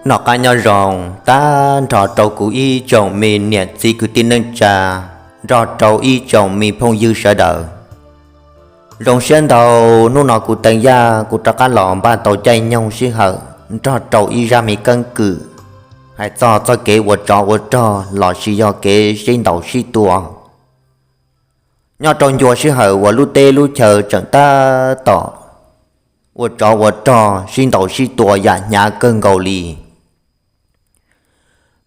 Noj qab nyob zoo tag nrho rau kuv ib tsoom me niam txiv kwv tij neej tsa, nrog rau ib tsoom me phooj ywg sawv daws. Zoo siab ntau, hnub no kuv Teev Yaj kuv rov qab los npaj tau caij nyoog sij hawm nrog rau ib zaj me keeb kwm hais txog txoj kev ua tsov ua rog los sis yog kev sib ntaus sib tua nyob rau ncua sij hawm uas lub teb lub chaw tseem tab tom ua tsov ua rog sib ntaus sib tua yam hnyav kawg nkaus li.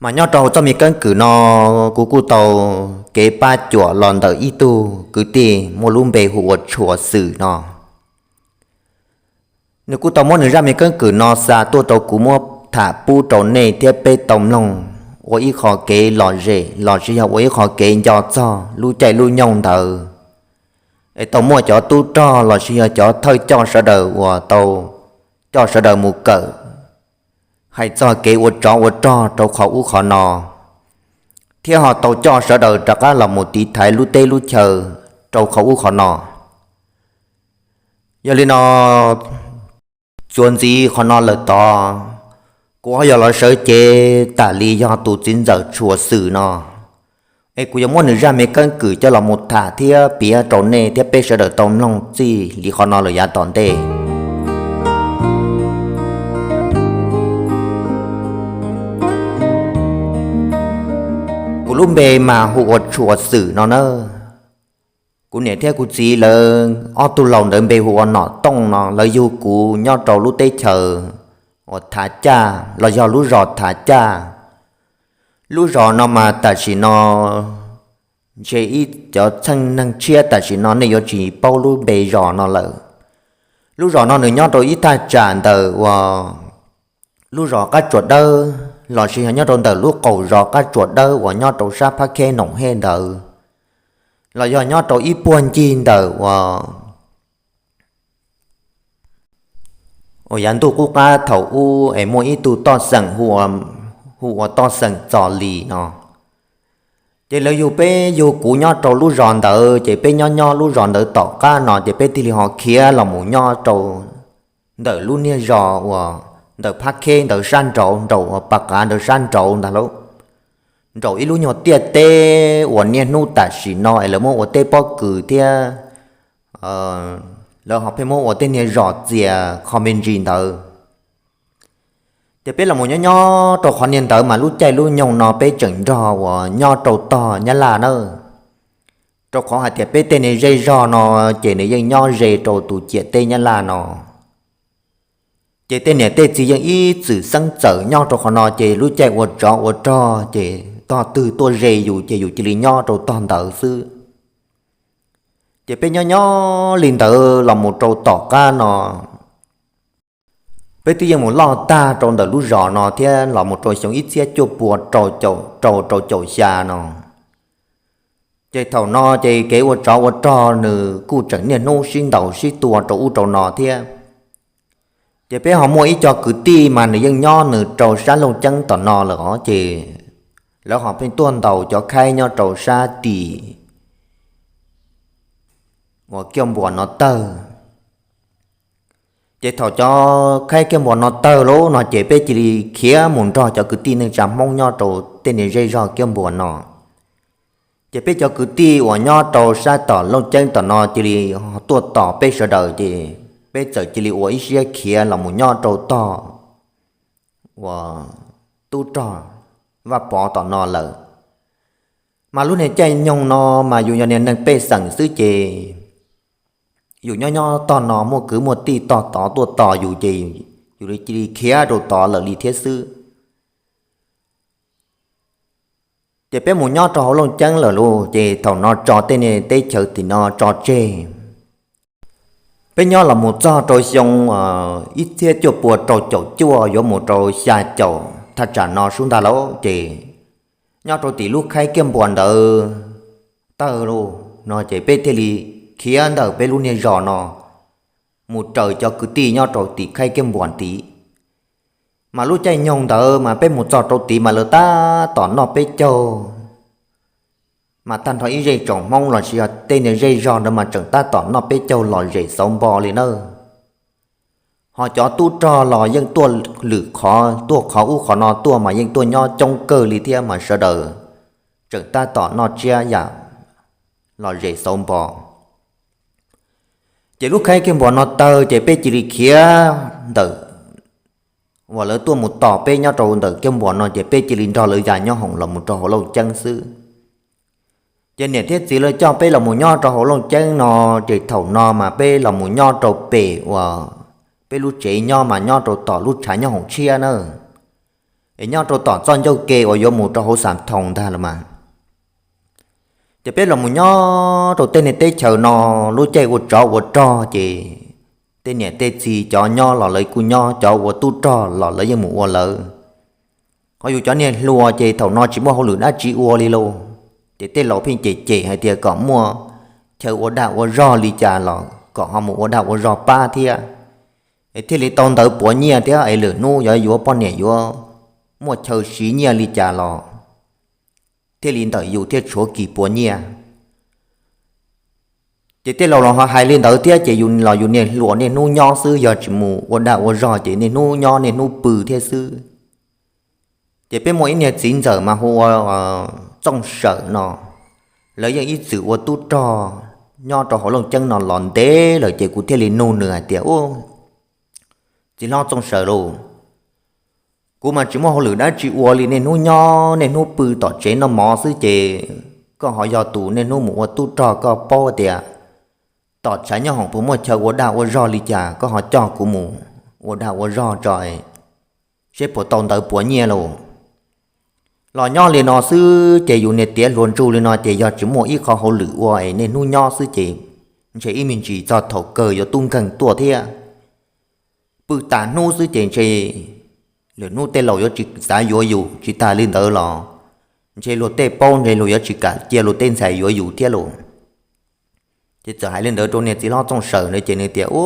Mas nyob rau hauv txoj me keeb kwm no, kuv kuj tau kev pab cuam los ntawm ib tug kwv tij muaj lub npe hu ua Tshuas Xwm no. Nws kuj tau muab nws zaj me keeb kwm no xa tuaj rau kuv muab tham pub rau nej thiab peb tau mloog ua ib qho kev lom zem los sis yog ua ib qho kev nco txog lub caij lub nyoog ntawd es tau muaj cov tub rog los sis yog cov thawj coj sawv daws uas tau coj sawv daws mus kawm hais txog kev ua tsov ua rog rau qhov ub qhov no, thiab ho tau coj sawv daws rov qab los mus tiv thaiv lub teb lub chaw rau qhov ub qhov no. Yog li no, txuas ntxiv qhov no lawm tod, kuv ho yog los sawv cev tas li yog tus txiv ntxawm Tshuas Xwm no, es kuv yuav muab nws zaj me keeb kwm coj los mus tham thiab piav rau nej thiab peb sawv daws tau mloog txij li qhov no lawm yav tom ntej. Kuv lub npe mas hu ua Tshuas Xwm no na. Kuv niam thiab kuv txiv lawv ob tug laus ntawd npe hu ua Nom Tooj no, lawv yug kuv nyob rau lub teb chaws uas Thav Caj los yog lub zos Thav Caj. Lub zos no mas tam sim no ntshe ib cov txheej neeg tshiab tam sim no nej yuav tsis paub lub npe zos no lawm. Lub zos no nws nyob rau ib thaj tsam ntawm uas lub zos Qab Tsuas Dawb los sis yog nyob rau ntawm lub qaum zos Qab Tsuas Dawb uas nyob rau sab Phab Kheb Noom Hej ntawd, los yog nyob rau ib puag ncig ntawm uas uas yav ntuj qub qab thaum ub es muaj ib tug toj xeem hu ua toj xeem Txos Lis no. Ces lawv yug peb yug kuv nyob rau lub zos ntawd, ces peb nyob nyob lub zos ntawd tom qab no ces peb thiaj li ho khiav los mus nyob rau ntawm lub niag zos uas ntawm Phab Kheb ntawd sab nraud, nraum uas Pas Qav ntawd sab nraud ntag lauj. Nraum ib lub nyuag tiaj teb uas niaj hnub tam sim no es lawv muab ua teb pob kws thiab lawv ho pheej muab ua tej niag zos txias kho me ntsis ntawd. Ces peb los mus nyob nyob rau qhov niag ntawd mas lub caij lub nyoog no peb tseem nrog uas nyob rau tog Nyab Laj na. Rau qhov hais tias peb tej niag zej zog no ces nws yeej nyob ze rau tus ciam teb Nyab Laj no. Ces tej niam tej txiv yeej ib txwm xeeb txawm nyob rau qhov no, ces lub caij ua tsov ua rog ces tog twg tuaj ze yus ces yus cia li nyob rau tog ntawd xwb. Ces peb nyob nyob li ntawd los mus rau tom qab no, peb twb yeej mus loj tag rau ntawm lub zos no thiab los mus rau xyoo ib txhiab cuaj pua rau rau caum xya no. Ces thaum no ces kev ua tsov ua rog nws kuj tseem niaj hnub sib ntaus sib tua rau ub rau no thiab. Ces peb ho muaj ib co kwv tij mas nws yeej nyob nws rau sab Looj Ceeb tom no lawm os, ces lawv ho pheej tuaj ntaus cov khaib nyob rau sab tim uas Kiaj Npuas no tawg. Ces thaum cov khaib Kiaj Npuas no tawg lawm no ces peb cia li khiav mus nrog cov kwv tij neej tsa Hmoob nyob rau tej niag zej zog Kiaj Npuas no. Ces peb cov kwv tij uas nyob rau sab tom Looj Ceeb tom no cia li tuaj tos peb sawv daws, ces peb txawm cia li ua ib siab khiav los mus nyob rau tog uas tub rog Vaj Pov tom no lawm. Mas lub niag caij nyoog no mas yus yog niag neeg pej xeem xwb ces yus nyob nyob tog no muaj kwv muaj tij tog tod tuaj tos yus ces yus cia li khiav rau tod lawm li thiab xwb. Ces peb mus nyob rau hauv Looj Ceeb lawm lauj, ces thaum no tso tej niag teb chaws tim no tso tseg. Peb nyob los mus txog rau xyoo ib txhiab cuaj pua rau caum cuaj yuav mus rau xya caum thaj tsam no sub ntag lauj, ces nyob rau tim lub khaib Kiaj Npuas ntawd tawg lauj no ces peb thiaj li khiav ntawm peb lub niag zos no mus raws cov kwv tij nyob rau tim khaib Kiaj Npuas tid. Mas lub caij nyoog ntawd mas peb mus txog rau tid mas lawv tab tom noj peb caug. Mas tag nrho ib zej tsoom Hmoob los sis yog tej niag zej zog ntawd mas tseem tab tom noj peb caug lom zem xauv npo li nawb. Ho cov tub rog los yeej tuaj lwm qhov, tuaj qhov ub qhov no tuaj mas yeej tuaj nyob coob kawg li thiab mas sawv daws tseem tab tom noj tsiab yam lom zem xauv npo. Ces lub khaib kiag npos no tawg ces peb cia li khiav ntawm uas lawv tuaj mus tos peb nyob rau ntawm kiag npos no ces peb cia li nrog lawv yas nyob hoom los mus rau hauv Looj Ceeb xwb. Ces niam thiab txiv lawv coj peb los mus nyob rau hauv Looj Ceeb no, ces thaum no mas peb los mus nyob rau pem uas peb lub tsev nyob mas nyob rau tom lub tshav nyob hoom tshiab na, es nyob rau tom txoj ncauj ke uas yuav mus rau hauv Xam Thoos ntag los mas. Ces peb los mus nyob rau tej niag teb chaws no, lub caij ua tsov ua rog ces tej niam tej txiv cov nyob los lawv kuj nyob, cov ua tub rog los lawv yeej mus ua lawv. Ho yus cov niag hluas ces thaum no tsis muaj hauj lwm dab tsi ua li lauj, ces tej laus pheej cem cem hais tias kom muaj chaw ua dag ua zog li cas los kom ho mus ua dag ua zog pab thiab, es thiaj li tau ntawv puav nyiaj thiab es lwm hnub yog yuav poj niam yuav muaj chaw siv nyiaj li cas los thiaj li ntawm yus thiaj tshuav kis puav nyiaj. Ces tej laus los ho hais li ntawd thiab ces yus los yus niag hluas niaj hnub nyob xwb, yog tsis mus ua dag ua zog ces niaj hnub nyob niaj hnub pw thiab xwb. Ces peb muaj ib niag txiv ntxawm mas hu ua Txooj Sawm no, lawv yeej ib txwm ua tub rog nyob rau hauv Looj Ceeb no los ntev lawm ces kuv thiaj li nug nws hais tias, u, txiv hlob Txooj Sawm lauj, kuv mas tsis muaj hauj lwm dab tsi ua li, niaj hnub nyob niaj hnub pw tom tsev noj mov xwb ces koj ho yog tus niaj hnub mus ua tub rog, koj paub tias tom tshav nyob hoom puas muaj chaw ua dag ua zog li cas, koj ho coj kuv mus ua dag ua zog tso seb puas tau ntawv puav nyiaj lauj. Los nyob li no xwb ces yus niag tiav hluas ntsug li no ces yog tsis muaj ib qho hauj lwm ua es niaj hnub nyob xwb ces ntshe ib me ntsis txog thaum kawg yuav tub nkeeg tuaj thiab. Pw tas hnub xwb ces ntshe lwm hnub tej laus yuav tsis xav yuav yus, tsis tas li ntawd los ntshe luag tej paub ntshe luag yuav tsis kam cia luag tej ntxhais yuav yus thiab lauj. Ces txawm hais li ntawd rau niag txiv hlob Txooj Sawm na ces nws tias, u,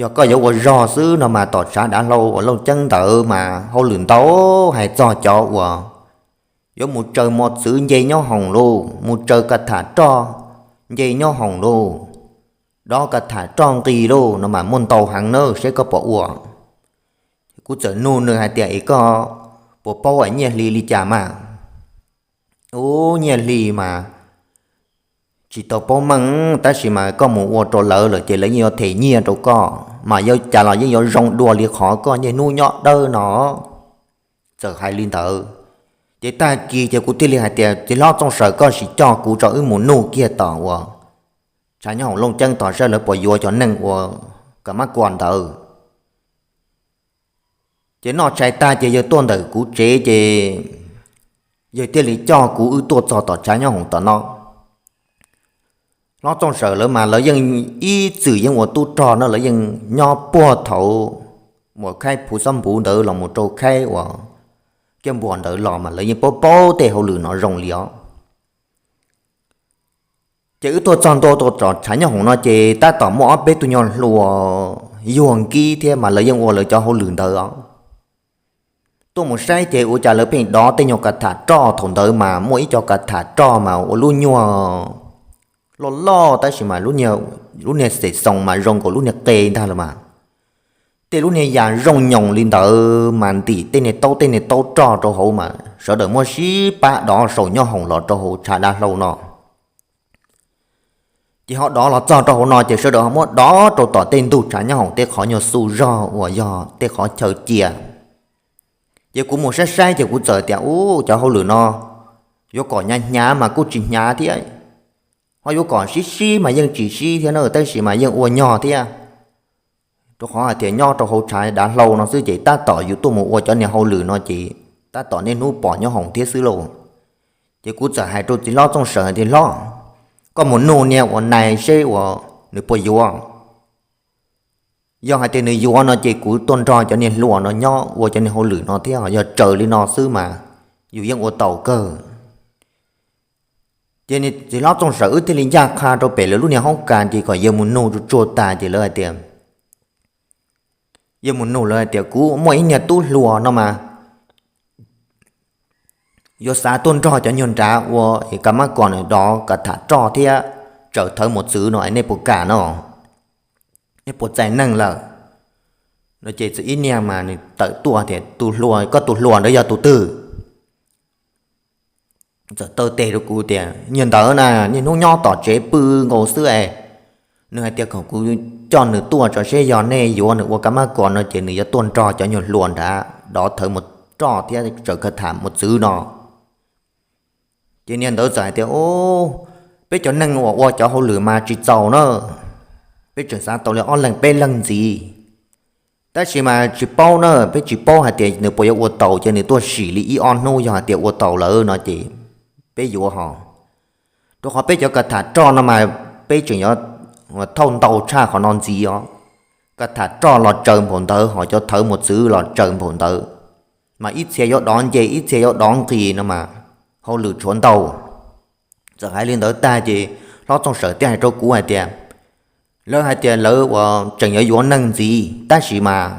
yog koj yuav ua zog xwb no mas tom tshav dav hlau uas Looj Ceeb ntawd mas hauj lwm ntau, hais txog cov uas yuav mus tsaws mos txwv nce nyob hoom lauj, mus tsaws ka tham roj nce nyob hoom lauj, dov ka tham roj nqis lauj no mas muaj ntau heev na, seb koj puas ua. Kuv txawm nug nws hais tias, es koj puas paub nyiaj hli li cas mas? U, nyiaj hli mas tsis tau paub meej, tab sis mas koj mus ua rau lawv lawm ces lawv yeej yuav them nyiaj rau koj, mas yog cas los yeej yuav zoo dua li qhov koj niaj hnub nyob dawb no. Txawm hais li ntawd, ces tag kis ces kuv thiaj li hais tias, txiv hlob Txooj Sawm, koj sim coj kuv tso wb mus nug kiag tom uas tshav nyob hoom Looj Ceeb tod saib lawv puas yuav cov neeg uas ka mab kuas ntawd. Ces noj tshais tag ces yawg tuaj ntawm kuv tsev ces yawg thiaj li coj kuv wb tuaj txog tom tshav nyob hoom tom no. Hlob Txooj Sawm lawv mas lawv yeej ib txwm yeej ua tub rog no, lawv yeej nyob puag thaum uas khaib Phuv Xob Npuv ntawd los mus rau khaib uas Kiaj Npuas ntawd los mas lawv yeej paub paub tej hauj lwm no zoo li os. Ces wb tuaj txog ntua tom tshav nyob hoom no ces tab tom muaj ob peb tug nyuag hluas yuag nkib thiab mas lawv yeej ua lawv cov hauj lwm ntawd os. Tuaj mus saib ces ua cas lawv pheej dov tej nyuag ka tham roj, thaum ntawd mas muaj ib co ka tham roj mas ua lub nyuag loj loj tab sis mas lub niag xes xoos mas zoo nkaus lub niag qe ntag los mas. Tej lub niag yas zoo nyoos li ntawd mas ntim tej niag taub tej niag taub roj rau hauv mas sawv daws muab sib pab dov saum nyob hoom los rau hauv tshav dav hlau no. Ces ho dov los txog rau hauv no ces sawv daws ho muab dov rau tom tej ntug tshav nyob hoom tej qhov nyuag xu zog uas yog tej qhov chaw cia. Ces kuv mus saib saib ces kuv txawm tias, u, cov hauj lwm no yuav kom hnyav hnyav mas kuj tsis hnyav thiab, ho yuav kom sib sib mas yeej tsis sib thiab na, tab sis mas yeej ua nyog thiab. Rau qhov hais tias nyob rau hauv tshav dav hlau no xwb ces tab tom yus tuaj mus ua cov niag hauj lwm no ces tab tom niaj hnub pom nyob hoom thiab xwb lauj. Ces kuv txawm hais rau txiv hlob Txooj Sawm hais tias, hlob, koj mus nug niag uas nais seb uas nws puas yuav. Yog hais tias nws yuav no ces kuv tuaj nrog cov niag hluas no nyob ua cov niag hauj lwm no thiab, yog raws li no xwb mas yus yeej ua tau kawg. Ces txiv hlob Txooj Sawm wb thiaj li ncaj qha rau pem lawv lub niag hoob kas ces kom yawg mus nug tsuag tsuag tas ces lawv hais tias, yawg mus nug lawv hais tias, kuv muaj ib niag tub hluas no mas yuav xav tuaj nrog cov nyuag nrad ua ka mab kos dov ka tham roj thiab tsaws thawv mos txwv no, nej puas kam no? Nej puas txais neeg lawm? No ces txawm ib niag mas nws tawm tuaj tias, Tus hluas, koj tus hluas ntawd yog tus twg? Txawm taw tes rau kuv tias, Niag ntawd na, niaj hnub nyob tom tsev pw nkaus xwb es. Nws hais tias kom kuv coj nws tuaj tso seb yog nej yuav nws ua kab mab kos no ces nws yuav tuaj nrog cov nyuag hluas nrad dov thawv mus roj thiab tsaws ka tham mus txwv no. Ces niag ntawd txawm hais tias, Ub, peb cov neeg uas ua cov hauj lwm mas tsis txaus na, peb tseem xav tau li ob leeg peb leeg ntxiv. Tab sis mas tsis paub na, peb tsis paub hais tias nws puas yuav ua taus, ces nws tuaj sim li ib ob hnub, yog hais tias ua taus lawm no ces peb yuav ho. Rau qhov peb cov ka tham roj no mas peb tseem yuav thauj ntau tshaj qhov no ntxiv os. Ka tham roj los tsaws npaum ntawd, ho cov thawv mus txwv los tsaws npaum ntawd, mas ib txhia yuav dov nce, ib txhia yuav dov nqis no mas hauj lwm tshuav ntau. Txawm hais li ntawd tag ces hlob Txooj Sawm thiaj hais rau kuv hais tias, Lawv hais tias lawv uas tseem yuav yuav neeg ntxiv, tab sis mas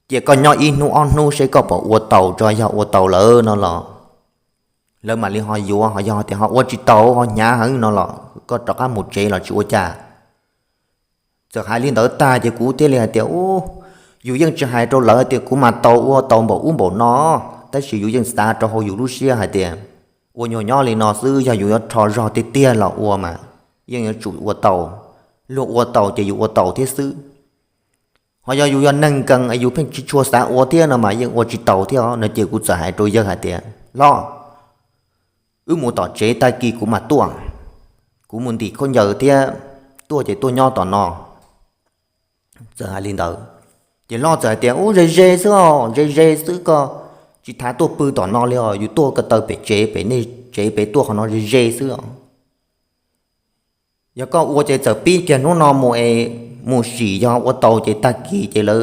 cia koj nyob ib hnub ob hnub seb koj puas ua taus, tso yog ua taus lawm no los lawv mam li ho yuav, ho yog tias ho ua tsis taus ho hnyav heev no los koj rov qab mus tsev los tsis ua cas. Txawm hais li ntawd tag ces kuv thiaj li hais tias, Ub, yus yeej tsis hais rau lawv tias kuv mas tau ua tau npaum ub npaum no, tab sis yus yeej xav rau hauv yus lub siab hais tias ua nyuag nyob li no xwb, yog yus yuav rho zog tiag tiag los ua mas yeej yuav tsum ua tau. Luag ua tau ces yus ua tau thiab xwb. Ho yog yus yog neeg nkees es yus pheej tsis tshua xav ua thiab no mas yeej ua tsis taus thiab no. Ces kuv txawm hais rau yawg hais tias, Hlob, wb mus tom tsev, tag kis kuv mam tuaj, kuv mus ntim khaub ncaws thiab tuaj ces tuaj nyob tom no. Txawm hais li ntawd ces hlob txawm hais tias, Ub, ze ze xwb os, ze ze xwb, koj tsis tas tuaj pw tom no li os, yus tuaj ko taw pem tsev, pem nej tsev pem tuaj qhov no ze ze xwb os. Yog koj ua ces txawm pib kiag hnub no mus es mus sim, yog ua tau ces tag kis ces lawv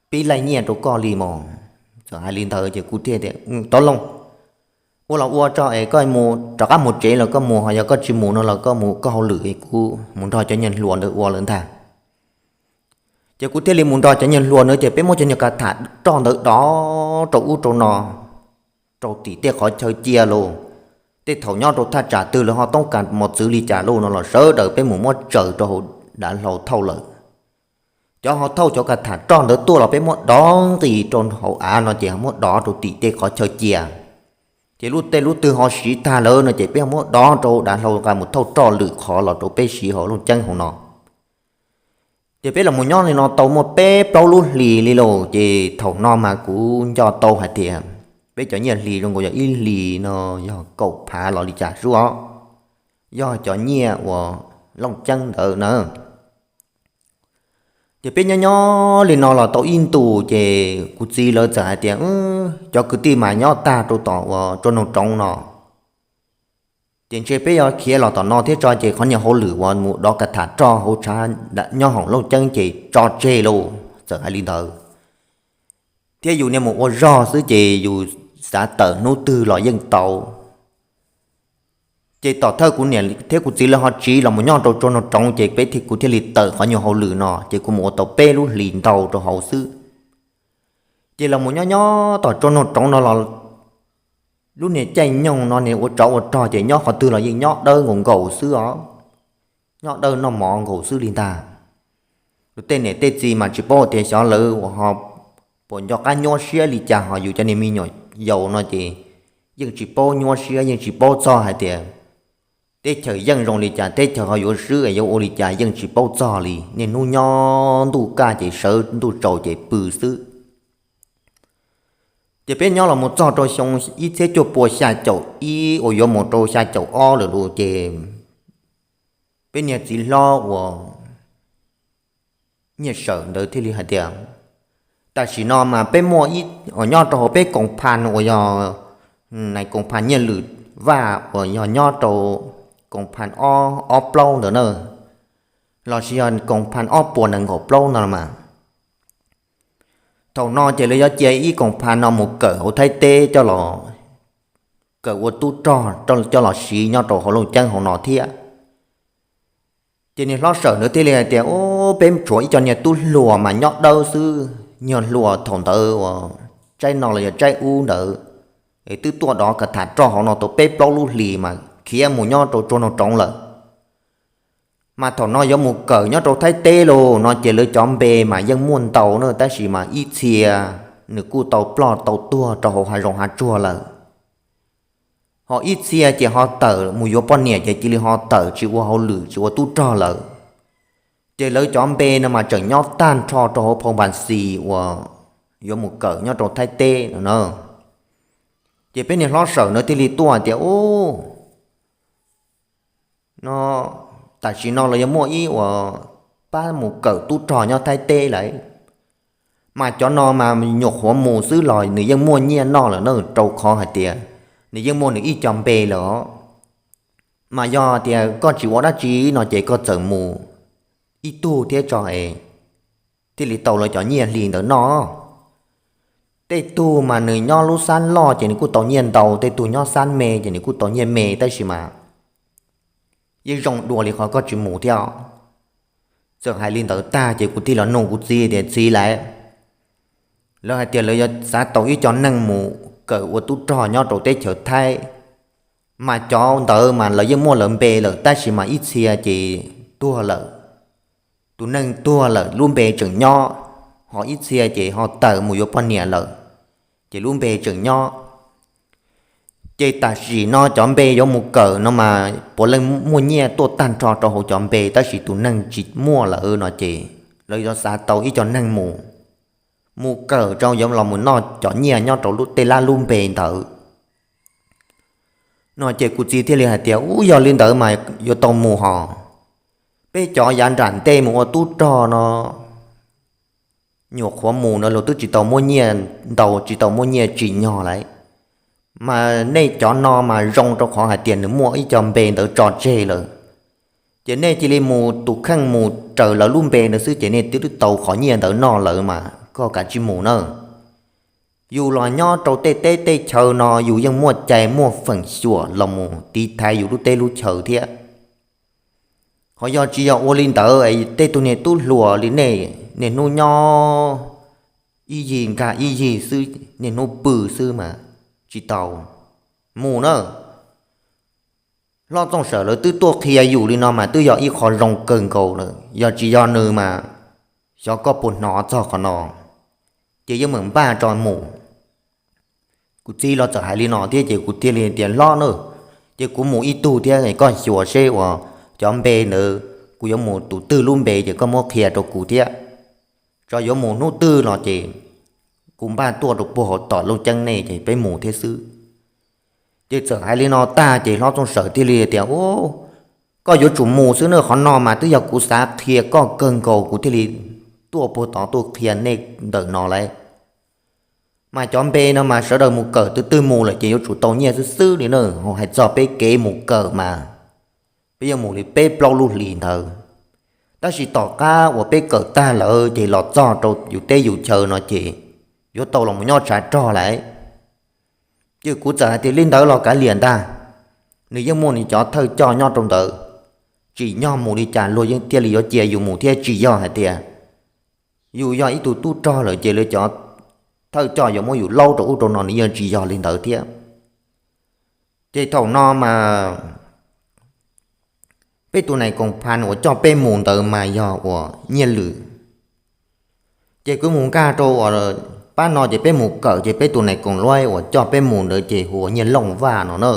pib laij nyiaj rau koj li mog. Txawm hais li ntawd ces kuv thiaj tias, Tov loo, ua los ua tso es koj mus rov qab mus tsev los koj mus, ho yog koj tsis mus no los koj mus koj hauj lwm, kuv mus nrog cov nyuag hluas ntawd ua lawm ntag. Ces kuv thiaj li mus nrog cov nyuag hluas ntawd ces peb muab cov nyuag ka tham roj ntawd dov rau ub rau no, rau tim tej qhov chaw cia lauj. Tej thaum nyob rau thaj tsam twg lawv ho toob kas mos txwv li cas lauj no los sawv daws peb mus muab tsaws rau hauv dav hlau thauj lawm. Cov ho thauj cov ka tham roj ntawd tuaj los peb muab dov nqis rau hauv av no ces muab dov rau tim tej qhov chaw cia. Ces lub tej lub twg ho siv tag lawm no ces peb muab dov rau dav hlau nqa mus thauj roj lwm qhov los rau peb siv hauv looj ceeb hauv no. Ces peb los mus nyob li no tau muaj peb plaub lub hlis li lauj. Ces thaum no mas kuv nco tau hais tias peb cov nyiaj hli zoo nkaus yog ib hlis no yog kaum phav los li cas xwb os, yog cov nyiaj uas looj ceeb ntawd na. Ces peb nyob nyob li no los tau ib ntus ces kuv txiv lawv txawm hais tias, Cov kwv tij mas nyob tag rau tom uas tsob noog roov no, ces ntshe peb yuav khiav los tom no thiab tso, ces qhov nyuag hauj lwm uas mus dov ka tham roj hauv tshav nyob hauv looj ceeb ces tso tseg lauj. Txawm hais li ntawd thiab yus niaj mus ua zog xwb ces yus xav tawm hnub twg los yeej tau. Ces tom thawj kuv niam thiab kuv txiv lawv ho tsiv los mus nyob rau tsob noog roov ces peb thiaj, kuv thiaj li tawm qhov nyuag hauj lwm no ces kuv mus ua tau peb lub hlis ntau rau hauv xwb. Ces los mus nyob nyob tom tsob noog roov no los lub niag caij nyoog no niag ua tsov ua rog ces nyob qhov twg los yeej nyob dawb nkaus nkaus xwb os, nyob dawb noj mov nkaus xwb li ntag. Tej niam tej txiv mas tsis paub tias xyov lawv uas ho puas nco qab nyuaj siab li cas, ho yus cov niag me nyuam yaus no ces yeej tsis paub nyuaj siab, yeej tsis paub txog hais tias teb chaws yeej zoo li cas, teb chaws ho yuav swb es yuav ua li cas yeej tsis paub txog li. Niaj hnub nyob ntuj kaj ces sawv, ntuj tsaus ces pw xwb. Ces peb nyob los mus txog rau xyoo ib txhiab cuaj pua xya caum ib uas yuav mus rau xya caum ob lawm lauj, ces peb niag txiv hlob uas Nyiaj Sawm ntawd thiaj li hais tias, Tam sim no mas peb muaj ib, nyob rau hauv peb koom pha uas yog nais koom pha Nyiaj Lwm Vaj uas yog nyob rau koom pha ob, ob plaub ntawd na, los sis yog koom pha ob puas nees nkaum plaub no mas, thaum no ces lawv yuav cia ib koom pha no mus kawm hauv Thaib teb coj los, kawm ua tub rog coj los siv nyob rau hauv Looj Ceeb hauv no thiab. Ces niag Hlob Sawm ntawd thiaj li hais tias, Ub, peb tshuav ib co niag tub hluas mas nyob dawb xwb, nyuag hluas thaum ntawd uas tsaib no los yog tsaib ub ntawd, es twb tuaj dov ka tham roj hauv no tau peb plaub lub hlis mas khiav mus nyob rau tsob noog roov lawm. Mas thaum no yuav mus kawm nyob rau Thaib teb los no ces lawv cov npe mas yeej muaj ntau na, tab sis mas ib txhia nws kuj tau ploj tau tuag rau hauv hav zoov hav tsuag lawm. Ho ib txhia ces ho tawm mus yuav poj niam ces cia li ho tawm tsis ua hauj lwm tsis ua tub rog lawm. Ces lawv cov npe no mas tseem nyob tag nrho rau hauv phoo npas xis uas yuav mus kawm nyob rau Thaib teb no na. Ces peb niag hlob Sawm no thiaj li tuaj tias, Ub, no tam sim no los yog muaj ib uas pab mus kawm tub rog nyob Thaib teb lawm, mas cov no mas nyuam qhuav mus xwb los nws yeej muaj nyiaj noj lawm na, rau qhov hais tias nws yeej muaj nws ib co npe lawm os. Mas yog tias koj tsis ua dab tsi no ces koj txawm mus ib tug thiab tso es thiaj li tau lawv cov nyiaj hli ntawd noj. Tej tug mas nws nyob lub xab loj ces nws kuj tau nyiaj ntau, tej tug nyob xab me ces nws kuj tau nyiaj me, tab sis mas yeej zoo dua li qhov koj tsis mus thiab. Txawm hais li ntawd tag ces kuv thiaj los nug kuv txiv tias, Txiv, lawv hais tias lawv yuav xav tau ib co neeg mus kawm ua tub rog nyob rau teb chaws Thaib, mas cov ntawd mas lawv yeej muaj lawv npe lawm tab sis mas ib txhia ces tuag lawm, tus neeg tuag lawm lub npe tseem nyob, ho ib txhia ces ho tawm mus yuav poj niam lawm, ces lub npe tseem nyob. Ces tam sim no cov npe yuav mus kawm no mas puav leej muaj nyiaj tuaj tag nrho rau hauv cov npe, tab sis tus neeg tsis muaj lawm no ces lawv yuav xav tau ib co neeg mus, mus kawm rau yuav los mus noj cov nyiaj nyob rau tej lab lub npe ntawd. No ces kuv txiv thiaj li hais tias, Ub, yog li ntawd mas yuav tau mus hos. Peb cov yav nram ntej mus ua tub rog no nyuam qhuav mus no luag twb tsis tau muaj nyiaj ntau, tsis tau muaj nyiaj tsim nyog lawm, mas nej cov no mas zoo rau qhov hais tias nws muaj ib co npe ntawd tso tseg lawm. Ces nej cia li mus tus kheej mus raws lawv lub npe ntawd xwb ces nej twb tau qhov nyiaj ntawd noj lawm mas koj kav tsij mus na. Yus los nyob rau tej teb tej chaw no yus yeej muaj cai muaj feem xyuam los mus tiv thaiv yus lub teb lub chaw thiab. Qhov yog tsis yog ua li ntawd, tej tug niag tub hluas li nej niaj hnub nyob ib yig nkag ib yig xwb, niaj hnub pw xwb mas tsis tau, mus na. Hlob Txooj Sawm lawv twb tuaj qhia yus li no mas twb yog ib qho zoo kawg nkaus lawm, yog tsis yog nws mas xyov koj puas hnov txog qhov no, ces yeej meem npaj tso mus. Kuv txiv los txawm hais li no thiab ces kuv thiaj li tias, Hlob na, ces kuv mus ib tug thiab, koj xyuas seb uas cov npe ntawd kuv yuav mus tus twg lub npe ces koj muab qhia rau kuv thiab, tso yuav mus hnub twg no ces kuv npaj tuaj rau puag hauv tom Looj Ceeb nej ces peb mus thiab xwb. Ces txawm hais li no tag ces Hlob Txooj Sawm thiaj li tias, Ub, koj yuav tsum mus xwb na, qhov no mas twb yog kuv xav qhia koj kawg nkaus kuv thiaj li tuaj puag tod tuaj qhia nej ntawm no lawm. Mas cov npe no mas sawv daws mus kawm twg twg mus lawm ces yuav tsum tau nyiaj xwb xwb li na. Hais txog peb kev mus kawm mas peb yuav mus li peb plaub lub hlis ntawd, tab sis tom qab uas peb kawm tag lawm ces los txog rau yus teb yus chaw no ces yuav tau los mus nyob tshav rog lawm. Ces kuv txawm hais tias, Li ntawd los kav liam ntag, nws yeej muaj nws cov thawj coj nyob rau ntawd, tsim nyog mus li cas luag yeej thiaj li yuav cia yus mus thiab, tsis yog hais tias yus yog ib tug tub rog lawm ces lawv cov thawj coj yuav muab yus laub rau ub rau no, nws yeej tsis yog li ntawd thiab. Ces thaum no mas peb tus nais koom pha uas coj peb mus ntawd mas yog uas Nyiaj Lwm. Ces kuv mus nkag rau uas pab no ces peb mus kawm ces peb tus nais koom luaib uas coj peb mus ntawd ces hu ua Nyiaj Looj Vaj no na.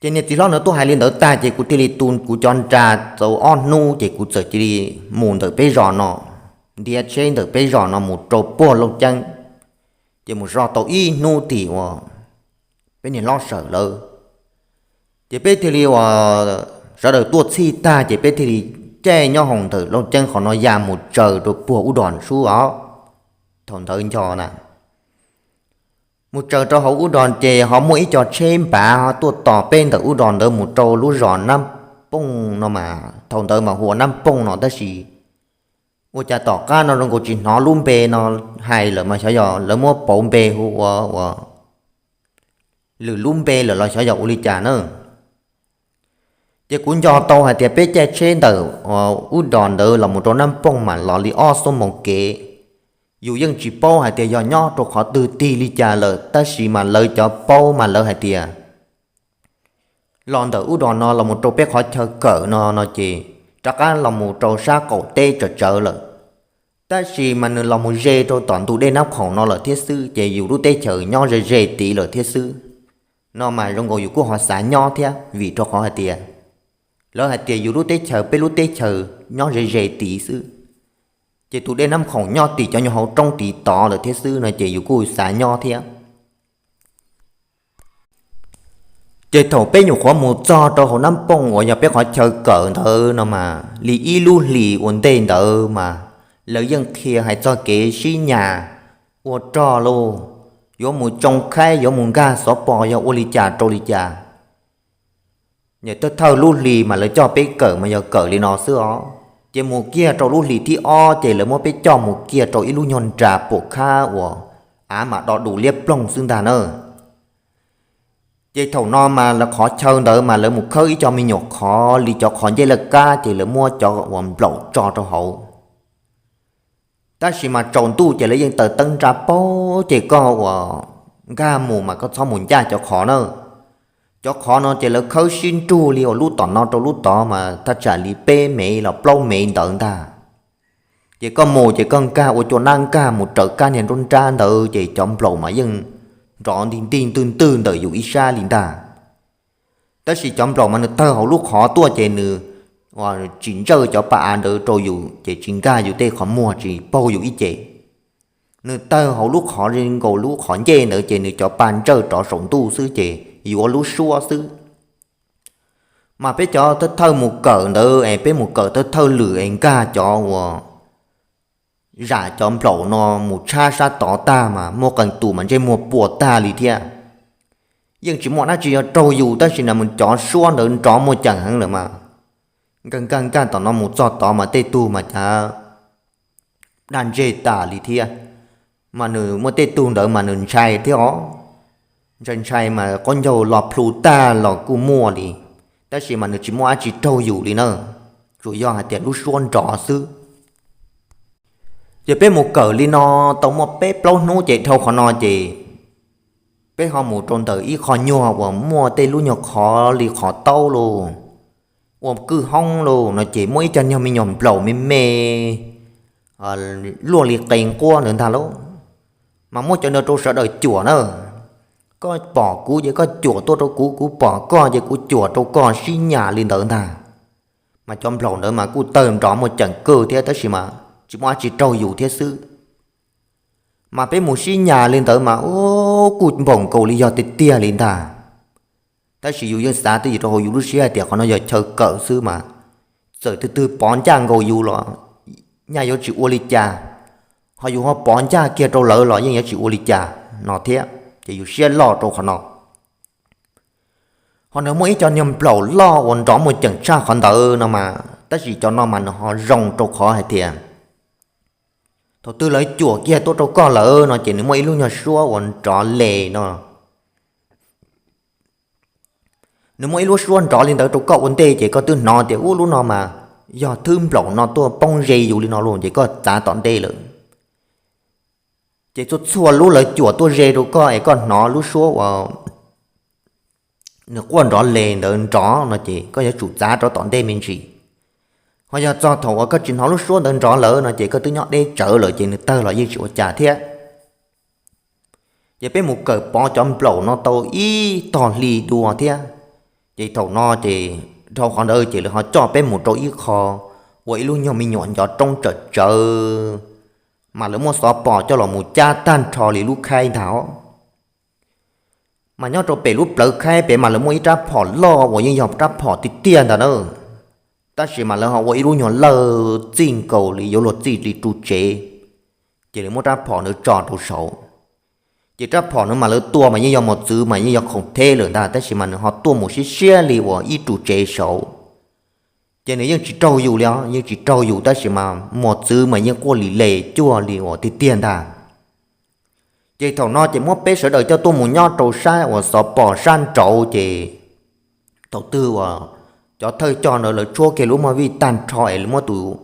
Ces niag txiv hlob ntawd tuaj hais li ntawd tag ces kuv thiaj li tu kuv cov nra tau ob hnub ces kuv txawm cia li mus ntawm peb zos no, ntiav tsheb ntawm peb zos no mus rau puag Looj Ceeb. Ces mus zov tau ib hnub tim uas peb niag hlob Sawm lawv, ces peb thiaj li uas sawv daws tuaj txhij tag ces peb thiaj li caij nyob hauv ntawm Looj Ceeb qhov no ya mus tsaws rau puag Ub Dos Sub os. Thaum ntawd nco na, mus tsaws rau hauv Ub Dos ces ho muaj ib co tsheb npav ho tuaj tos peb ntawm Ub Dos ntawd mus rau lub zos Nab Pooj no mas, thaum ntawd mas hu ua Nab Pooj no tab sis ua cas tom qab no zoo nkaus tsis hnov lub npe no hais lawm mas xyov yog lawv muab pauv npe hu ua uas lwm lub npe lawm los xyov yog ua li cas na. Ces kuv nco tau hais tias peb caij tsheb ntawm Ub Dos ntawd los mus rau Nab Pooj mas los li ob xuab moos kev. Yus yeej tsis paub hais tias yog nyob rau qhov twg tig li cas lawm tab sis mas lawv cov paub mas lawv hais tias los ntawm ub dos no los mus rau peb qhov chaw kawm no no ces rov qab los mus rau sab qaum teb tsawv tsawv lawm. Tab sis mas nws los mus ze rau tom ntug dej Nab Khoom no lawm thiab xwb, ces yus lub teb chaws nyob ze ze tid lawm thiab xwb. No mas zoo nkaus yus kuj ho xav nyob thiab, vim rau qhov hais tias lawv hais tias yus lub teb chaws, peb lub teb chaws nyob ze ze tid xwb, ces tus dej Nab Khoom nyob tim cov nyuag hauv roob tid tod lawm thiab xwb no ces yus kuj xav nyob thiab. Ces thaum peb nyuam qhuav mus txog rau hauv Nab Pooj uas yog peb qhov chaw kawm ntawd no mas li ib lub hlis ua ntej ntawd mas lawv yeej qhia hais txog kev sib nyas ua rog lauj, yuav mus tsoo khaib, yuav mus nkag xov pos yog ua li cas rau li cas. Thawj thawj lub hlis mas lawv coj peb kawm mas yog kawm li no xwb os. Ces mus kiag rau lub hlis thib ob ces lawv muab peb coj mus kiag rau ib lub nyuag nra puam khab uas av mam do dus liab ploog xwb ntag na. Ces thaum no mas lawv qhov chaw ntawd mas lawv mus khawb ib co me nyuam qhov li cov qhov ncej laj kab ces lawv muab cov uas nplaum tso rau hauv. Tab sis mas tsaus ntuj ces lawv yeej taws teeb nra paug ces koj uas nkag mus mas koj txhob mus ncaj cov qhov na. Cov qhov no ces lawv khawb sib nrug li uas lub tom no rau lub tod mas thaj tsam li peb mev los plaub mev ntawd ntag. Ces koj mus ces koj nkag ua cua nab nkag mus raws kab niag nruab nrab ntawd ces cov nplaum mas yeej nrov nti nti ntwg ntwg ntawm yus ib sab li ntag. Tab sis cov nplaum mas nws tawg hauv lub qhov tuaj ces nws tsis ntsawj cov pa av ntawd rau yus ces tsis nkag yus tej qhov muag tsis paug yus ib ce. Nws tawg hauv lub qhov li nkaus lub qhov ncej ntawd ces nws cov pa ntsawj rov saum ntuj xwb ces yuav lub suab xwb. Mas peb cov thawj thawj mus kawm ntawd es peb mus kawm thawj thawj lwm es nkag cov uas zam cov nplaum no mus tshab sab tod tag mas muaj qee tus mas ntsej muag puas tag li thiab. Yeej tsis muaj dab tsi yuav raug yus tab sis na mus cov suab ntawd nrov muaj ceem heev lawm mas nkag nkag nkag tom no mus txog tod mas tej tug mas cav daj ntseg tas li thiab. Mas nws muaj tej tug ntawd mas nws ntshai thiab os. Ntshai ntshai mas qaub ncaug los plhu tag los kuj muaj li, tab sis mas nws tsis muaj dab tsi raug yus li na, tsuas yog hais tias lub suab nrov xwb. Ces peb mus kawm li no tau muaj peb plaub hnub ces dhau qhov no ces peb ho mus rau ntawm ib qho nyuag uas muaj tej lub nyuag qhov li qhov taub lauj, ua kwj hoob lauj no ces muaj ib co nyuag me nyuam nplaum me me luaj li qe nquab ntawd ntag lauj. Mas muab cov ntawd rau sawv daws cuam na. Koj pom kuv ces koj cuam tuaj rau kuv, kuv pom koj ces kuv cuam rau koj, sib nyas li ntawd ntag. Mas cov nplaum ntawd mas kuj tawg nrov muaj ceem kawg thiab tab sis mas tsis muaj dab tsi raug yus thiab xwb. Mas peb mus sib nyas li ntawd mas ub kuj npaum nkaus li yog tiag tiag li ntag. Tab sis yus yeej xav twj ywm rau hauv yus lub siab hais tias qhov no yog chaw kawm xwb mas txawm twg twg pov ncaj nkaus yus los nyaj yuav tsis ua li cas, ho yus ho pov ncaj kiag rau lawv los yeej yuav tsis ua li cas no thiab ces yus siab loj rau qhov no. Ho nws muaj ib co niag nplaum loj uas nrov muaj ceem tshaj qhov ntawd no mas tab sis cov no mas nws ho zoo rau qhov hais tias thaum twg lawv cuam kiag tuaj rau koj lawm no ces nws muaj ib lub nyuag suab uas nrov les no. Nws muaj ib lub suab nrov li ntawd rau koj ua ntej ces koj twb hnov tias ub lub no mas yog thwb nplaum no tuaj poob ze yus li no lauj ces koj txav tom ntej lawm. Ces txhua txhua lub lawv cuam tuaj ze rau koj es koj hnov lub suab uas nws quaj nrov les ntawd nrov no ces koj yuav tsum txav rov tom ntej me ntsis. Ho yog txog thaum uas koj tsis hnov lub suab ntawd nrov lawm no ces koj twb nyob deb tsawv lawm ces nws tawg los yeej tsis ua cas thiab. Ces peb mus kawm pov cov nplaum no tau ib tog hli dua thiab. Ces thaum no ces dhau qhov ntawd ces lawv ho coj peb mus rau ib qho ua ib lub nyuag me nyuam ncov roob tsawm tsawv, mas lawv muab xov pos coj los mus cab tag nrho li lub khaib ntag. Mas nyob rau pem lub plawv khaib pem mas lawv muaj ib rab phom loj uas yeej yog rab phom tiag tiag ntag na. Tab sis mas lawv ho ua ib lub nyuag lawj txij nkaus li yuav luag txij li ru tsev, ces lawv muab rab phom ntawd tso rau saud. Ces rab phom ntawd mas lawv tua mas yeej yog mos txwv mas yeej yog khoom theb lawm ntag, tab sis mas nws ho tuaj mus siab siab li uas ib ru tsev saud. Ces nws yeej tsis raug yus li os, yeej tsis raug yus tab sis mas mos txwv mas yeej quaj li les cuag li uas tiag tiag ntag. Ces thaum no ces muab peb sawv daws coj tuaj mus nyob rau sab uas xov pos sab nraud ces thaum twg uas cov thawj coj ntawd lawv tshuab kiag lub mos vij tag nrho es lawv muab tus,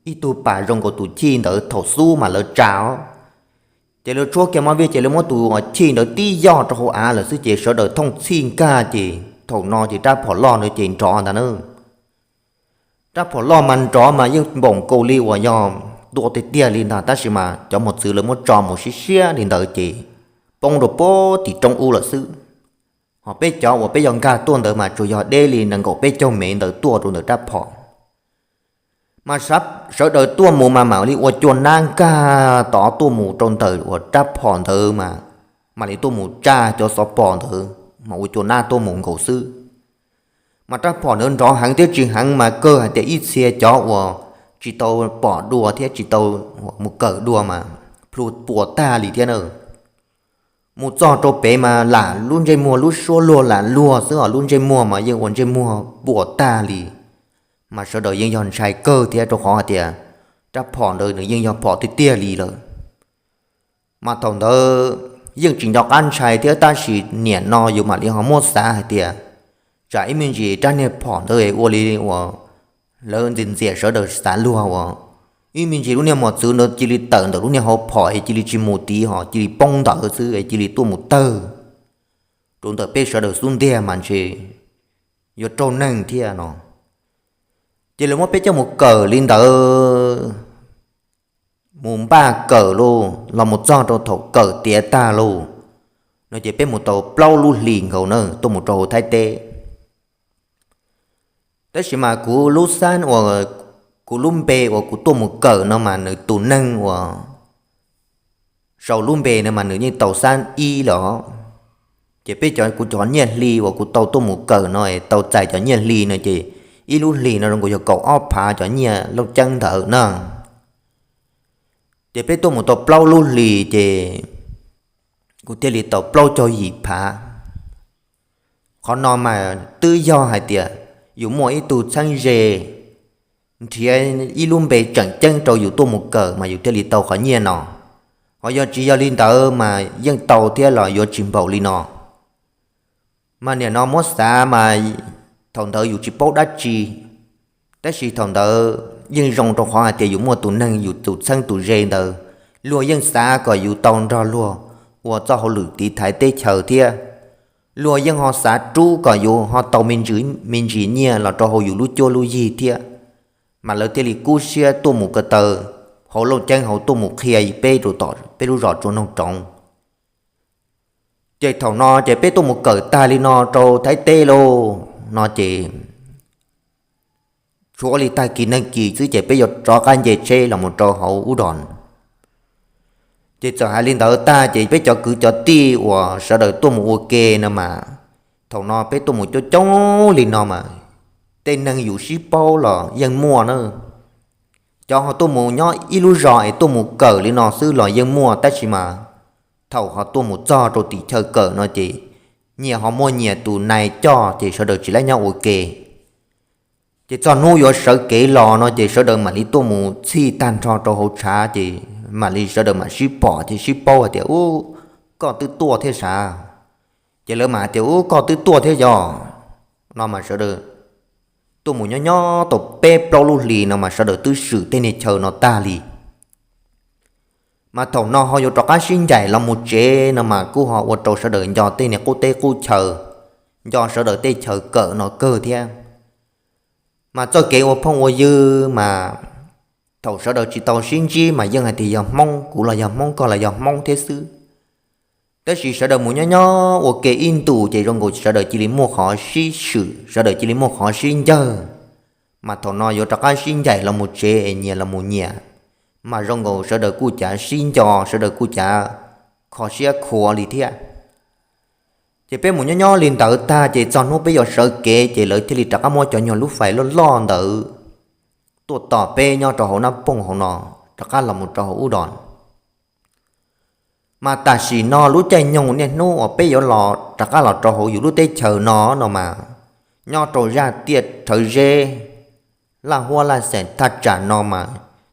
ib tug pas zoo nkaus tus chij ntawd thaum xub mas lawv tsa os. Ces lawv tshuab kiag mos vij ces lawv muab tus uas chij ntawd tib yoj rau hauv av lawm xwb ces sawv daws thooj txhij nkag ces Thaum no ces rab phom loj ntawd ces nrov ntag na. Rab phom loj mas nrov mas yeej npaum nkaus li uas yog tua tiag tiag li ntag, tab sis mas cov mos txwv lawv muab tso mus siab siab li ntawd ces poob rau puag tim roob ub lawm xwb. Ho peb cov uas peb yog nkag tuaj ntawd mas tsuas yog deb li nees nkaum peb caug mev ntawd tuaj rau ntawm rab phom. Mas sawv daws tuaj mus mas mam li ua cua nab nkag tod tuaj mus rau ntawm uas rab phom ntawd mas, mam li tuaj mus tsa cov xov pos ntawd mas ua cua nab tuaj mus nkaus xwb. Mas rab phom ntawd nrov heev thiab tsis heev mas kawg hais tias ib txhia cov uas tsis tau pom dua thiab tsis tau mus kawm dua mas plhu puas tag li thiab na. Mus txog rau pem mas lam lub ntsej muag lub suab luag lam luag xwb os, lub ntsej muag mas yeej ua ntsej muag puas tag li. Mas sawv daws yeej yog ntshai kawg thiab rau qhov hais tias rab phom ntawd nws yeej yog phom tiag tiag li lawm. Mas thaum ntawd yeej tsis nco qab ntshai thiab, tab sis niam no yus mam li ho muab xav hais tias tsam ib me ntsis rab niag phom ntawd ua li uas lawv ntxias ntxias sawv daws xav luag uas ib me ntsis lub niag mos txwv ntawd cia li tawm ntawm lub niag hauv phom es cia li tsis mus tid ho cia li poob ntawd xwb es cia li tuaj mus tawg rau ntawm peb sawv daws xub ntiag mas ntshe yuav raug neeg thiab no. Ces lawv muab peb coj mus kawm li ntawd, mus npaj kawm lauj, los mus txog rau thaum kawm tiav tag lauj no ces peb mus tau plaub lub hlis nkaus na tuaj mus rau hauv Thaib teb. Tab sis mas kuv lub xab uas, kuv lub npe uas kuv tuaj mus kawm no mas nws tus neeg uas sau lub npe no mas nws yeej tau xab ib los. Ces peb cov, kuv cov nyiaj hli uas kuv tau tuaj mus kawm no tau txais cov nyiaj hli no ces ib lub hlis no zoo nkaus yog kaum ob phav cov nyiaj Looj Ceeb ntawd na. Ces peb tuaj mus tau plaub lub hlis ces kuv thiaj li tau plaub caug yim phav. Qhov no mas twb yog hais tias yus muaj ib tug txheeb ze nrhiav ib lub npe tseem ceeb rau yus tuaj mus kawm mas yus thiaj li tau qhov nyiaj no. Ho yog tsis yog li ntawd mas yeej tau thiab los yuav tsis npaum li no. Mas niam no muab xav mas thaum ntawd yus tsis paub dab tsi, tab sis thaum ntawd yeej zoo rau qhov hais tias yus muaj tus neeg yus tus txheeb tus ze ntawd, luag yeej xav kom yus tau nrog luag ua txoj hauj lwm tiv thaiv teb chaws thiab. Luag yeej ho xav rub kom yus ho tau me ntsis nyiaj los rau hauv yus lub cuab lub yig thiab. Mas lawv thiaj li kub siab tuaj mus ko taw hauv Looj Ceeb hauv tuaj mus qhia peb rau tom peb lub zos Tsua Noog Roov. Ces thaum no ces peb tuaj mus kawm tag li no rau Thaib teb lauj no ces tshuav li tag kis neeg kis xwb ces peb yuav rov qab nce tsheb los mus rau hauv Ub Dos. Ces txawm hais li ntawd tag ces peb cov kwv cov tij uas sawv daws tuaj mus ua ke no mas, thaum no peb tuaj mus coob coob li no mas tej neeg yus sib paub los yeej muaj na. Cov ho tuaj mus nyob ib lub zos es tuaj mus kawm li no xwb los yeej muaj, tab sis mas thaum ho tuaj mus txog rau tim chaw kawm no ces nyias ho muaj nyias tus nais coj ces sawv daws tsis laib nyob ua ke. Ces txog hnub yuav sawv kev los no ces sawv daws mam li tuaj mus txhij tag nrho rau hauv tshav ces mam li sawv daws mam sib pom ces sib paub hais tias, Ub, koj twb tuaj thiab sav? Ces lawv mam hais tias, Ub, koj twb tuaj thiab yog? No mas sawv daws tuaj mus nyob nyob tau peb plaub lub hlis no mas sawv daws twb swm tej niag chaw no tag li. Mas thaum no ho yuav rov qab sib ncaim los mus tsev no mas kuj ho ua rau sawv daws nco tej niag qub teb qub chaw, nco sawv daws tej chaw kawm no kawg thiab. Mas txoj kev ua phooj ua ywg mas thaum sawv daws tsis tau sib ntsib mas yeej hais tias yog Hmoob, kuv los yog Hmoob, koj los yog Hmoob thiab xwb. Tab sis sawv daws mus nyob nyob ua ke ib ntus ces zoo nkaus sawv daws cia li muaj qhov sib swm, sawv daws cia li muaj qhov sib ncawg. Mas thaum no yuav rov qab sib ncaim los mus tsev es nyias los mus nyias, mas zoo nkaus sawv daws kuj cav sib nco, sawv daws kuj cav kho siab khuav li thiab. Ces peb mus nyob nyob li ntawd tag ces txog hnub peb yuav sawv kev ces lawv thiaj li rov qab muab cov nyuag lub fais loj loj ntawd tuaj tos peb nyob rau hauv Nab Pooj hauv no, rov qab los mus rau hauv Ub Dos. Mas tam sim no lub caij nyoog niaj hnub uas peb yuav los rov qab los rau hauv yus lub teb chaws no no mas, nyob rau zaj tiaj rhawv zeb, laj huab laj xeem thaj tsam no mas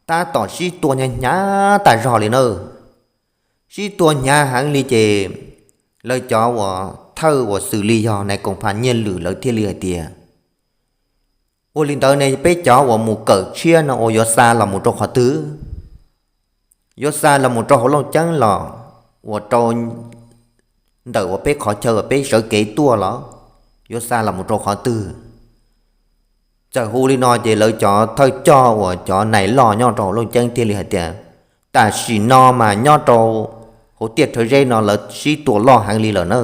tab tom sib tua hnyav hnyav tas zog li na. Sib tua hnyav heev li ces lawv cov uas thawj uas xws li yog nais koom phas Nyiaj Lwm lawv thiaj li hais tias, ua li ntawd ne peb cov uas mus kawm tshiab no ua yuav xa los mus rau qhov twg? Yuav xa los mus rau hauv Looj Ceeb los ua rau ntawm uas peb qhov chaw uas peb sawv kev tuaj los? yuav xa los mus rau qhov twg. Txawm hu li no ces lawv cov thawj coj uas cov nais loj nyob rau hauv Looj Ceeb thiaj li hais tias, tam sim no mas nyob rau hauv tiaj Rhawv Zeb no lawv sib tua loj heev li lawm na.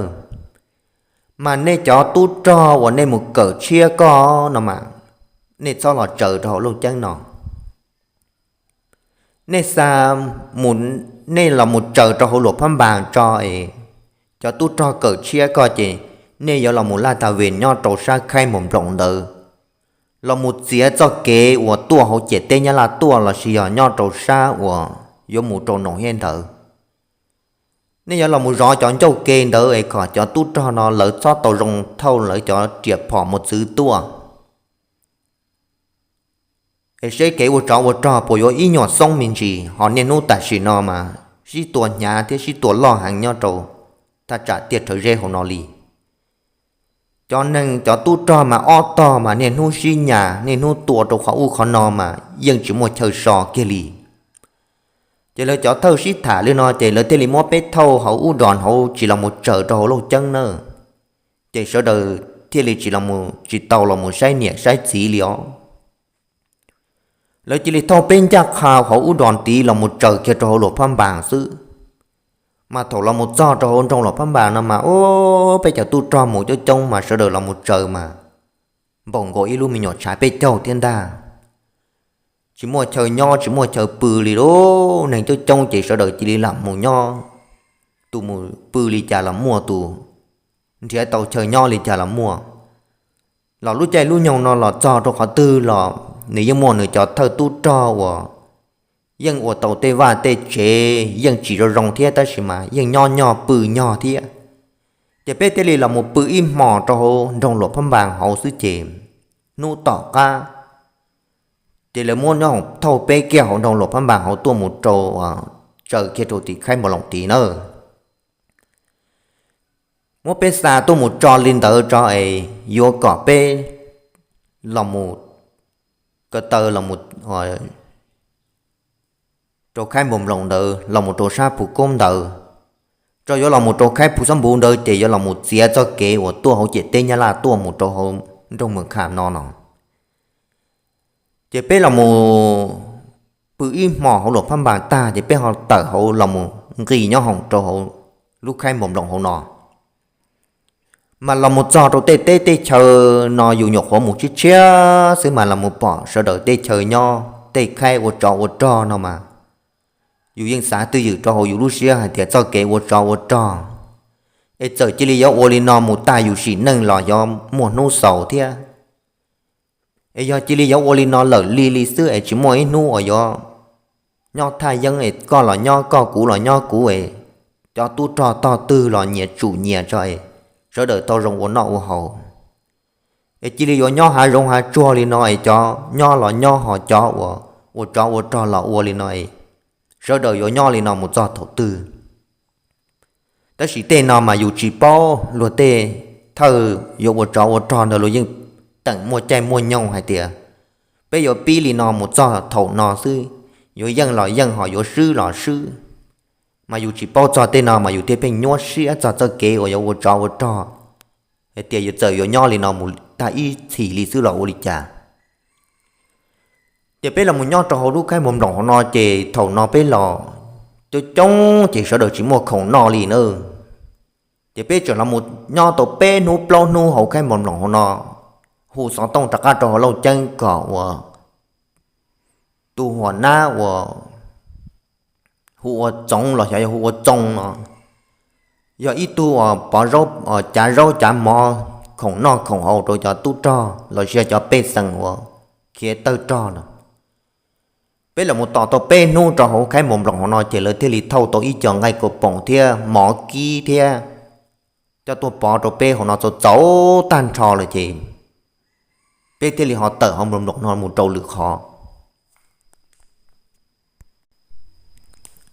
Mas nej cov tub rog uas nej mus kawm tshiab koj no mas, nej txhob los tsaws rau hauv Looj Ceeb no. Nej xa mus, nej los mus tsaws rau hauv Luam Phab Npas tso es, cov tub rog kawm tshiab koj ces nej yuav los mus laj tas ves nyob rau sab Khaib Nploos ntawd, los mus txiav txoj kev uas tuaj hauv ciam teb Nyab Laj tuaj lossis yog nyob rau sab uas yuav mus rau Noom Hiab ntawd. Nej yuav los mus zov cov ncauj ke ntawd es kom cov tub rog no lawv txhob tau zoo thauj lawv cov riam phom mos txwv tuaj. Es seb kev ua tsov ua rog puas yuav ib nyuag xoob me ntsis, ho niaj hnub tam sim no mas sib tua hnyav thiab sib tua loj heev nyob rau thaj tsam tiaj Rhawv Zeb hauv no li. Cov neeg cov tub rog mas ob tog mas niaj hnub sib nyas niaj hnub tua rau qhov ub qhov no mas yeej tsis muaj chaw so kiag li. Ces lawv cov thawj sib tham li no ces lawv thiaj li muab peb thauj hauv ub dos hauv tsis los mus tsaws rau hauv Looj Ceeb na. Ces sawv daws thiaj li tsis los mus, tsis tau los mus saib niam saib txiv li os. Lawv cia li thauj peb ncaj qha hauv ub dos tid los mus tsaws kiag rau hauv Luam Phab Npas xwb. Mas thaum los mus txog rau hauv nroog Luam Phab Npas no mas, ub, peb cov tub rog mus coob coob mas sawv daws los mus tsaws mas npaum nkaus ib lub me nyuam tshav peb caug thiab ntag. Tsis muaj chaw nyob tsis muaj chaw pw li lauj, neeg coob coob ces sawv daws cia li lam mus nyob. Tus mus pw li cas los muaj, tus nrhiav tau chaw nyob li cas los muaj. Los lub caij lub nyoog no los txog rau qhov twg los nws yeej muaj nws cov thawj tub rog uas yeej ua tau tej vaj tej tsev yeej tsis zoo zoo thiab tab sis mas yeej nyob nyog pw nyog thiab. Ces peb thiaj li los mus pw ib hmos rau hauv nroog Luam Phab Npas hauv xwb ces hnub tom qab ces lawv muab nyob thauj peb kiag hauv nroog Luam Phab Npas hauv tuaj mus rau, tsaws kiag rau tim Khaib Nploos tid na. Muab peb xa tuaj mus tso li ntawd tso es yuav kom peb los mus ko taw los mus rau Khaib Nploos ntawd los mus rau sab Phu Koob ntawd, tso yuav los mus rau Khaib Phu Xob Npuv ntawd ces yuav los mus txiav txoj kev uas tuaj hauv ciam teb Nyab Laj tuaj mus rau hauv nroog Mws Kham no no. Ces peb los mus pw ib hmos hauv Luam Phab Npas tag ces peb ho tawm hauv los mus nqis nyob hoom rau hauv lub Khaib Nploos hauv no. Mas los mus txog rau tej teb tej chaw no yus nyuam qhuav mus tshiab tshiab xwb mas los mus pom sawv daws tej chaw nyob tej khaib ua tsov ua rog no mas, yus yeej xav twj ywm rau hauv yus lub siab hais tias txoj kev ua tsov ua rog es txawm cia li yuav ua li no mus tag yus sim neej los yuav muaj hnub xaus thiab. Es yog cia li yuav ua li no lawm li li xwb es tsis muaj ib hnub uas yuav nyob thaj yeeb es koj los nyob koj kuv los nyob kuv es cov tub rog tog twg los nyias tsum nyias tso es sawv daws tau zoo ua noj ua haus. Es cia li yuav nyob hav zoov hav tsuag li no es cov nyob los nyob ho cov uas ua tsov ua rog los ua li no es sawv daws yuav nyob li no mus txog thaum twg. Tab sis tej no mas yus tsis paub, luag tej thawj yuav ua tsov ua rog ntawd luag yeej teem muaj caij muaj nyoog hais tias peb yuav pib li no mus txog thaum no xwb, yuav yeej los yeej ho yuav swb los swb. Mas yus tsis paub txog tej no mas yus thiaj pheej nyuaj siab txog txoj kev uas yuav ua tsov ua rog hais tias yuav txawm yuav nyob li no mus tag ib txhis li xwb los ua li cas. Ces peb los mus nyob rau hauv lub Khaib Nploos hauv no ces thaum no peb los coob coob ces sawv daws tsis muaj khoom noj li na. Ces peb tseem los mus nyob tau peb hnub plaub hnub hauv Khaib Nploos hauv no, hu xov tooj rov qab rau hauv Looj Ceeb kom uas tus huam nab uas hu ua Txoov los xyov yog hu ua Txoo no, yog ib tug uas pov cav zaub cav mov khoom noj khoom haus rau cov tub rog los sis yog cov pej xeem uas khiav tawg rog no. Peb los mus tos tau peb hnub rau hauv Khaib Nploos hauv no ces lawv thiaj li thauj tau ib co nqaij kaus poom thiab mov kib thiab coj tuaj pov rau peb hauv no txaus txaus tag nrho lawm ces peb thiaj li ho tawm hauv Nploos no mus rau lwm qhov.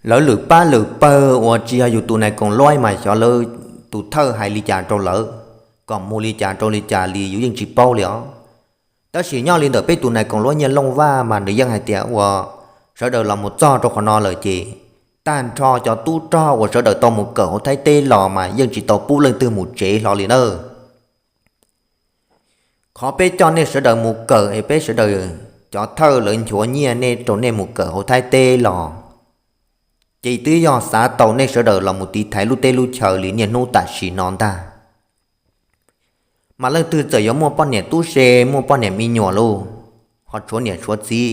Lawv lwm pab lwm pawg uas tsis yog yus tus nais koom luab mas xyov lawv tus thawj hais li cas rau lawv, kom mus li cas rau li cas li yus yeej tsis paub li os. Tab sis nyob li ntawm peb tus nais koom luab Nyiaj Looj Vaj mas nws yeej hais tias uas sawv daws los mus txog rau qhov no lawm ces tag nrho cov tub rog uas sawv daws tau mus kawm hauv Thaib teb los mas yeej tsis tau pub leej twg mus tsev hlo li nawb. Qhov peb coj nej sawv daws mus kawm es peb sawv daws cov thawj lawv nchuav nyiaj nej rau nej mus kawm hauv Thaib teb los, ces twb yog xav tau nej sawv daws los mus tiv thaiv lub teb lub chaw li niaj hnub tam sim no ntag. Mas leej twg txawm yuav muaj poj niam tub se, muaj poj niam me nyuam lauj, ho tshuav niam tshuav txiv,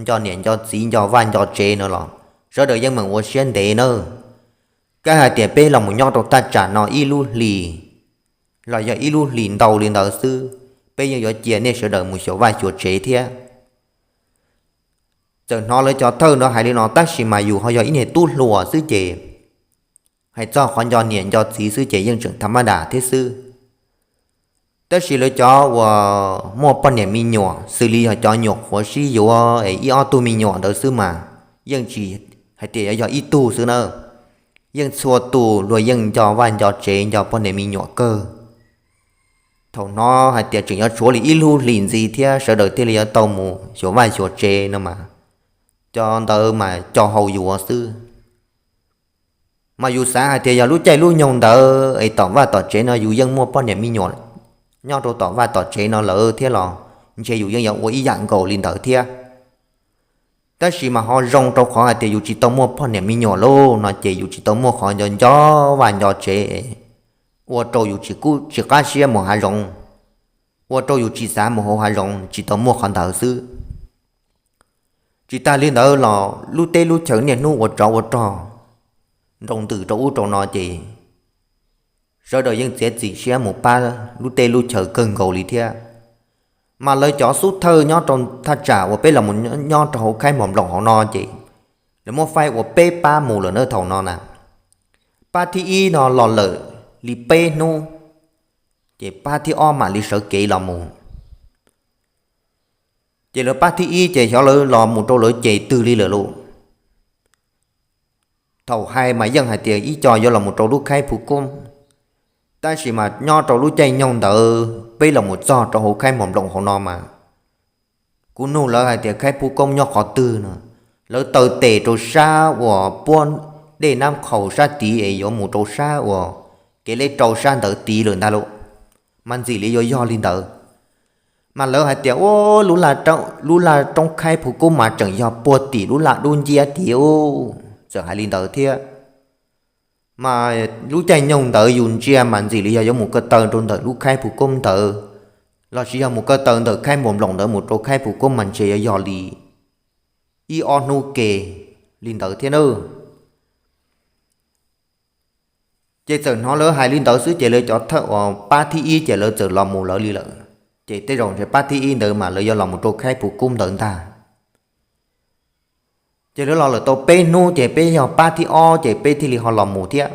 nco niam nco txiv nco vaj nco tsev no los, sawv daws yeej meem ua siab ntev nawb. Kav hais tias peb los mus nyob rau thaj tsam no ib lub hlis los yog ib lub hlis ntau li ntawd xwb, peb yeej yuav cia nej sawv daws mus xyuas vaj xyuas tsev thiab. Txawm hnov lawv cov thawj no hais li no tab sis mas yus ho yog ib niag tub hluas xwb ces hais txog qhov nco niam nco txiv xwb ces yeej tseem tham mab das thiab xwb. Tab sis lawv cov uas muaj poj niam me nyuam xws li yog cov nyuam qhuav sib yuav es ib ob tug me nyuam ntawd xwb mas yeej tsis hais tias yuav yog ib tug xwb na, yeej txhua tus luag yeej nco vaj nco tsev nco poj niam me nyuam kawg. Thaum hnov hais tias tseem yuav tshuav li ib lub hlis ntxiv thiab sawv daws thiaj li yuav tau mus xyuas vaj xyuas tsev no mas, cov ntawd mas co hau yuav xwb. Mas yus xav hais tias yog lub caij lub nyoog ntawd es tom vaj tom tsev no yus yeej muaj poj niam me nyuam nyob rau tom vaj tom tsev no lawm thiab los ntshe yus yeej yuav ua ib yam nkaus li ntawd thiab. Tab sis mas ho zoo rau qhov hais tias yus tsis tau muaj poj niam me nyuam lauj no ces yus tsis tau muaj qhov nco nco vaj nco tsev, ua rau yus tsis qab siab mus hav zoov, ua rau yus tsis xav mus hauv hav zoov tsis tau muaj qhov ntawd xwb. Tsis tas li ntawd los lub teb lub chaw niaj hnub ua tsov ua rog, nroo ntws rau ub rau no ces sawv daws yeej txiav txim siab mus pab lub teb lub chaw kawg nkaus li thiab. Mas lawv cov xub thawj nyob rau thaj tsam uas peb los nyob rau hauv khaib mos nploos hauv no ces lawv muab faib ua peb pab mus lawm na thaum no na. Pab thib ib no los lawm li peb hnub, ces pab thib ob mam li sawv kev los mus. Ces lawv pab thib ib ces xyov lawv los mus rau lawv ces twg li lawm lauj. Thaum hais mas yeej hais tias ib co yuav los mus rau lub khaib Phu Koob, tab sis mas nyob rau lub caij nyoog ntawd peb los mus txog rau hauv khaib mos nploos hauv no mas kuv nug lawv hais tias khaib Phu Koob nyob qhov twg no, lawv taw tes rau sab uas puab dej Nab Qhaus sab tid es yuav mus rau sab uas kev lej rau sab ntawd tid lawm ntag lauj. Mas ntxim li yuav yog li ntawd. Mas lawv hais tias u, lub laj roob khaib Phu Koob mas tseem yog puag tim lub laj dub nciab tid u, txawm hais li ntawd thiab. Mas lub caij nyoog ntawd yus ntsia mas ntxim li yog yuav mus ko taw rau ntawm lub khaib Phu Koob ntawd, lossis yog mus ko taw ntawm khaib mos nploos ntawd mus rau khaib Phu Koob mas ntshe yuav yog li ib ob hnub ke li ntawd thiab na. Ces txawm hnov lawv hais li ntawd xwb ces lawv cov thawj uas pab thib ib ces lawv txawm los mus lawv li lawm. Ces tej zaum ntshe pab thib ib ntawd mas lawv yuav los mus rau khaib Phu Koob ntawd ntag. Ces lawv los lawm tau peb hnub ces peb yog pab thib ob ces peb thiaj li ho los mus thiab.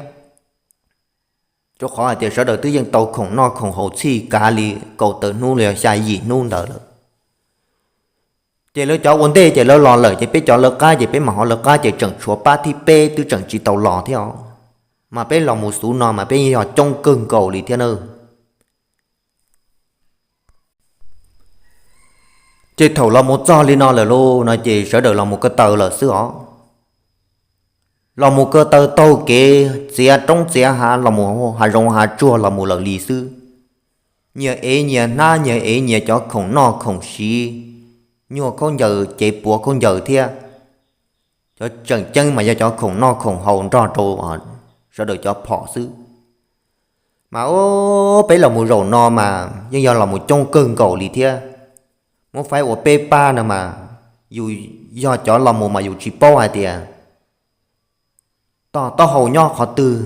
Rau qhov hais tias sawv daws twb yeej tau khoom noj khoom haus txhij kav li kaum tawm hnub los yog xya yim hnub ntawd lawm. Ces lawv cov ua ntej ces lawv los lawm ces peb cov lawv qab ces peb mam ho lawv qab ces tseem tshuav pab thib peb twb tseem tsis tau los thiab os. Mas peb los mus xub no mas peb yeej yog coob kawg nkaus li thiab na. Ces thaum los mus txog li no lawm lauj no ces sawv daws los mus ko taw lawm xwb os. Los mus ko taw taug kev txiav roob txiav hav los mus hav zoov hav tsuag los mus lawm li xwb. Nyias ev nyias hnab nyias ev nyias cov khoom noj khoom siv, nyuag khaub ncaws cev puav khaub ncaws thiab. Cov tseem ceeb mas yog cov khoom noj khoom haus nrog rau sawv daws cov phom xwb. Mas peb los mus zaum no mas yeej yog los mus coob kawg nkaus li thiab. Muab faib ua peb pab no mas yus yog cov los mus mas yus tsis paub hais tias tog taub hau nyob qhov twg,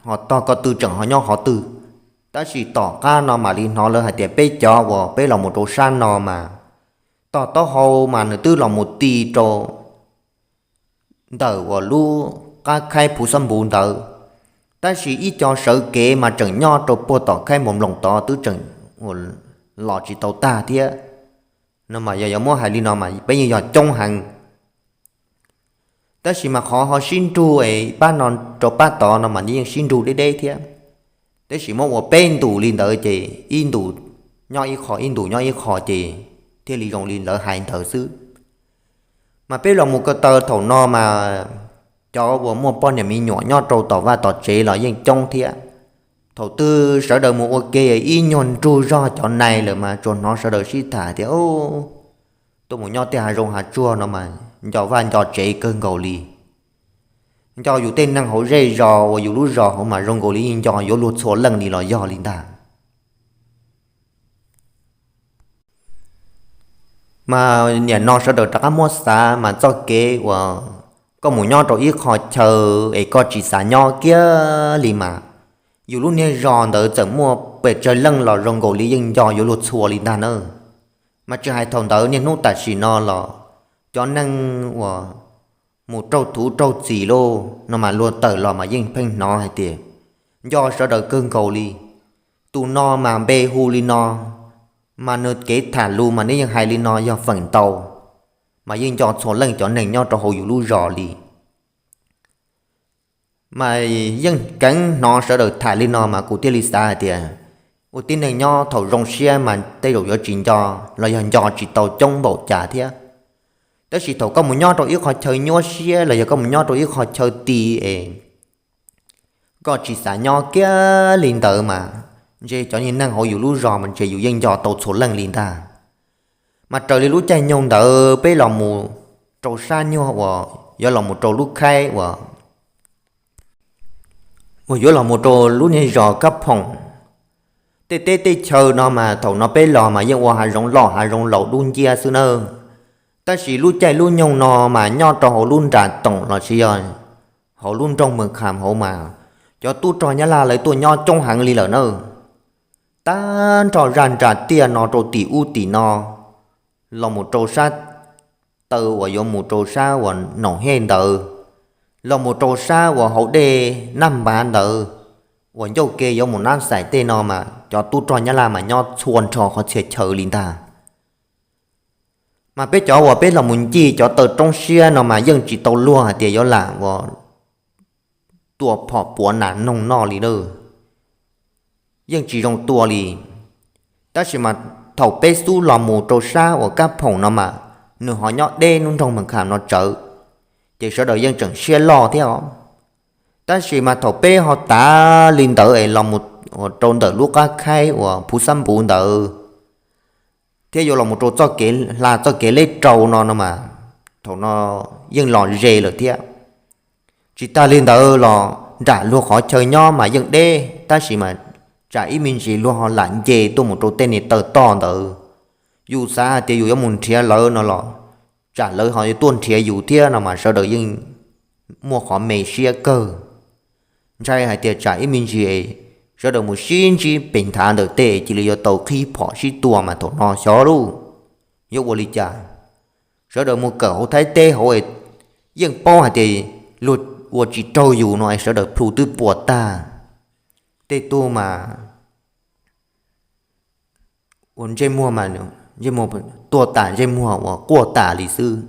ho tog ko tw tseem ho nyob qhov twg. Tab sis tom qab no mam li hnov lawv hais tias peb cov uas peb los mus rau sab no mas tog taub hau mas nws twb los mus ti rau ntawm uas lub qab khaib Phu Xab Npuv ntawd, tab sis ib co sawv kev mas tseem nyob rau puag tom khaib Npoo Nploos tod twb tseem los tsis tau tag thiab. No mas yog yuav muab hais li no mas peb yeej yog coob heev. Tab sis mas qhov ho sib nrug es pab no rau pab tod no mas yeej sib nrug deb deb thiab. Tab sis muab ua peb ntus li ntawd ces ib ntus nyob ib qho ib ntus nyob ib qho ces thiaj li zoo li lawv hais ntawd xwb. Mas peb los mus ko taw thaum no mas cov uas muaj poj niam me nyuam nyob rau tom vaj tom tsev los yeej coob thiab. Thaum twg sawv daws mus ua ke ib nyuag nrug zog cov nais lawm mas tsuas hnov sawv daws sib tham tias, Tuaj mus nyob tej hav zoov hav tsuag no mas nco vaj nco tsev kawg nkaus li. Nco yus tej neeg hauv zej zos uas yus lub zos hauv mas zoo nkaus li yeej nco yuav luag txhua leej li los yog li ntag. Mas nim no sawv daws rov qab muab xav mas txoj kev uas koj mus nyob rau ib qho chaw es koj tsis xav nyob kiag li mas, yus lub niag zos ntawd txawm muaj pes tsawg leej los zoo nkaus li yeej nco yuav luag txhua li ntag na. Mas tsis hais thaum ntawd niaj hnub tam sim no los cov neeg uas mus raug thuv raug txim lauj no mas luag tawm los mas yeej pheej hnov hais tias nco sawv daws kawg nkaus li. Tus no mas npe hu li no, mas nws kev tham lus mas nws yeej hais li no yog feem ntau, mas yeej nco txhua leej cov neeg nyob rau hauv yus lub zos li. Mas yeej keev hnov sawv daws tham li no mas kuv thiaj li xav hais tias, ua tib neeg nyob thaum zoo siab mas tej zaum yuav tsis nco los yog nco tsis tau coob npaum cas thiab. Tab sis thaum koj mus nyob rau ib qho chaw nyuaj siab los yog koj mus nyob rau ib qho chaw ti es koj tsis xav nyob kiag li ntawd mas ntshe cov niag neeg hauv yus lub zos mas ntshe yus yeej nco tau txhua leej li ntag. Mas raws li lub caij nyoog ntawd peb los mus rau sab nyuag uas yuav los mus rau lub khaib uas uas yuav los mus rau lub niag zos Kab Phoom. Tej teb tej chaw no mas thaum no peb los mas yeej ua hav zoov loj hav zoov laus dub nciab xwb nawb. Tab sis lub caij lub nyoog no mas nyob rau hauv lub nram toom los sis yog hauv lub nroog Mws Kham hauv mas cov tub rog Nyab Laj lawv tuaj nyob coob heev li lawm na. Tag nrho zaj nram tiaj no rau tim ub tim no, los mus rau sab taw uas yuav mus rau sab uas Noom Hej ntawd, los mus rau sab uas hauv dej Naj Npav ntawd, uas ncauj ke yuav mus Nab Xais tej no mas cov tub rog Nyab Laj mas nyob txhua nrho qhov txhia chaw li ntag. Mas peb cov uas peb los mus ncig cov taw roob siab no mas yeej tsis tau luag hais tias yuav lam uas tua phom puav nas noog noj li lawm, yeej tsis zoo tua li. Tab sis mas thaum peb xub los mus rau sab uas Kab Phoom no mas nws ho nyob deb lub nroog Mws Kham no tsawv, ces sawv daws yeej tseem siab loj thiab os. Tab sis mas thaum peb ho tav li ntawd es los mus rau ntawm lub qab khaib uas Phuv Xab Npuv ntawd, thiab yuav los mus rau txoj kev hla txoj kev leb rau no no mas thaum no yeej los ze lawm thiab. Tsis tag li ntawd los nram luag qhov chaw nyob mas yeej deb tab sis mas tsam ib me ntsis luag ho lam nce tuaj mus rau tej niag taw toj ntawd. Yus xav hais tias yus yuav mus nrhiav lawv no los tsam lawv ho yuav tuaj nrhiav yus thiab no mas sawv daws yeej muaj qhov me siab kawg. Ntshai hais tias tsam ib me ntsis sawv daws mus sib ntsib pem nthav ntawm tej cia li yuav tau qhib phom sib tua mas thaum no xyov lauj, yuav ua li cas. Sawv daws mus kawm hauv Thaib teb hauv yeej paub hais tias luag ua tsis raug yus no es sawv daws plhu twb puas tag. Tej tug mas ua ntsej muag mas ntsej muag tuag tas ntsej muag uas quaj tas li xwb.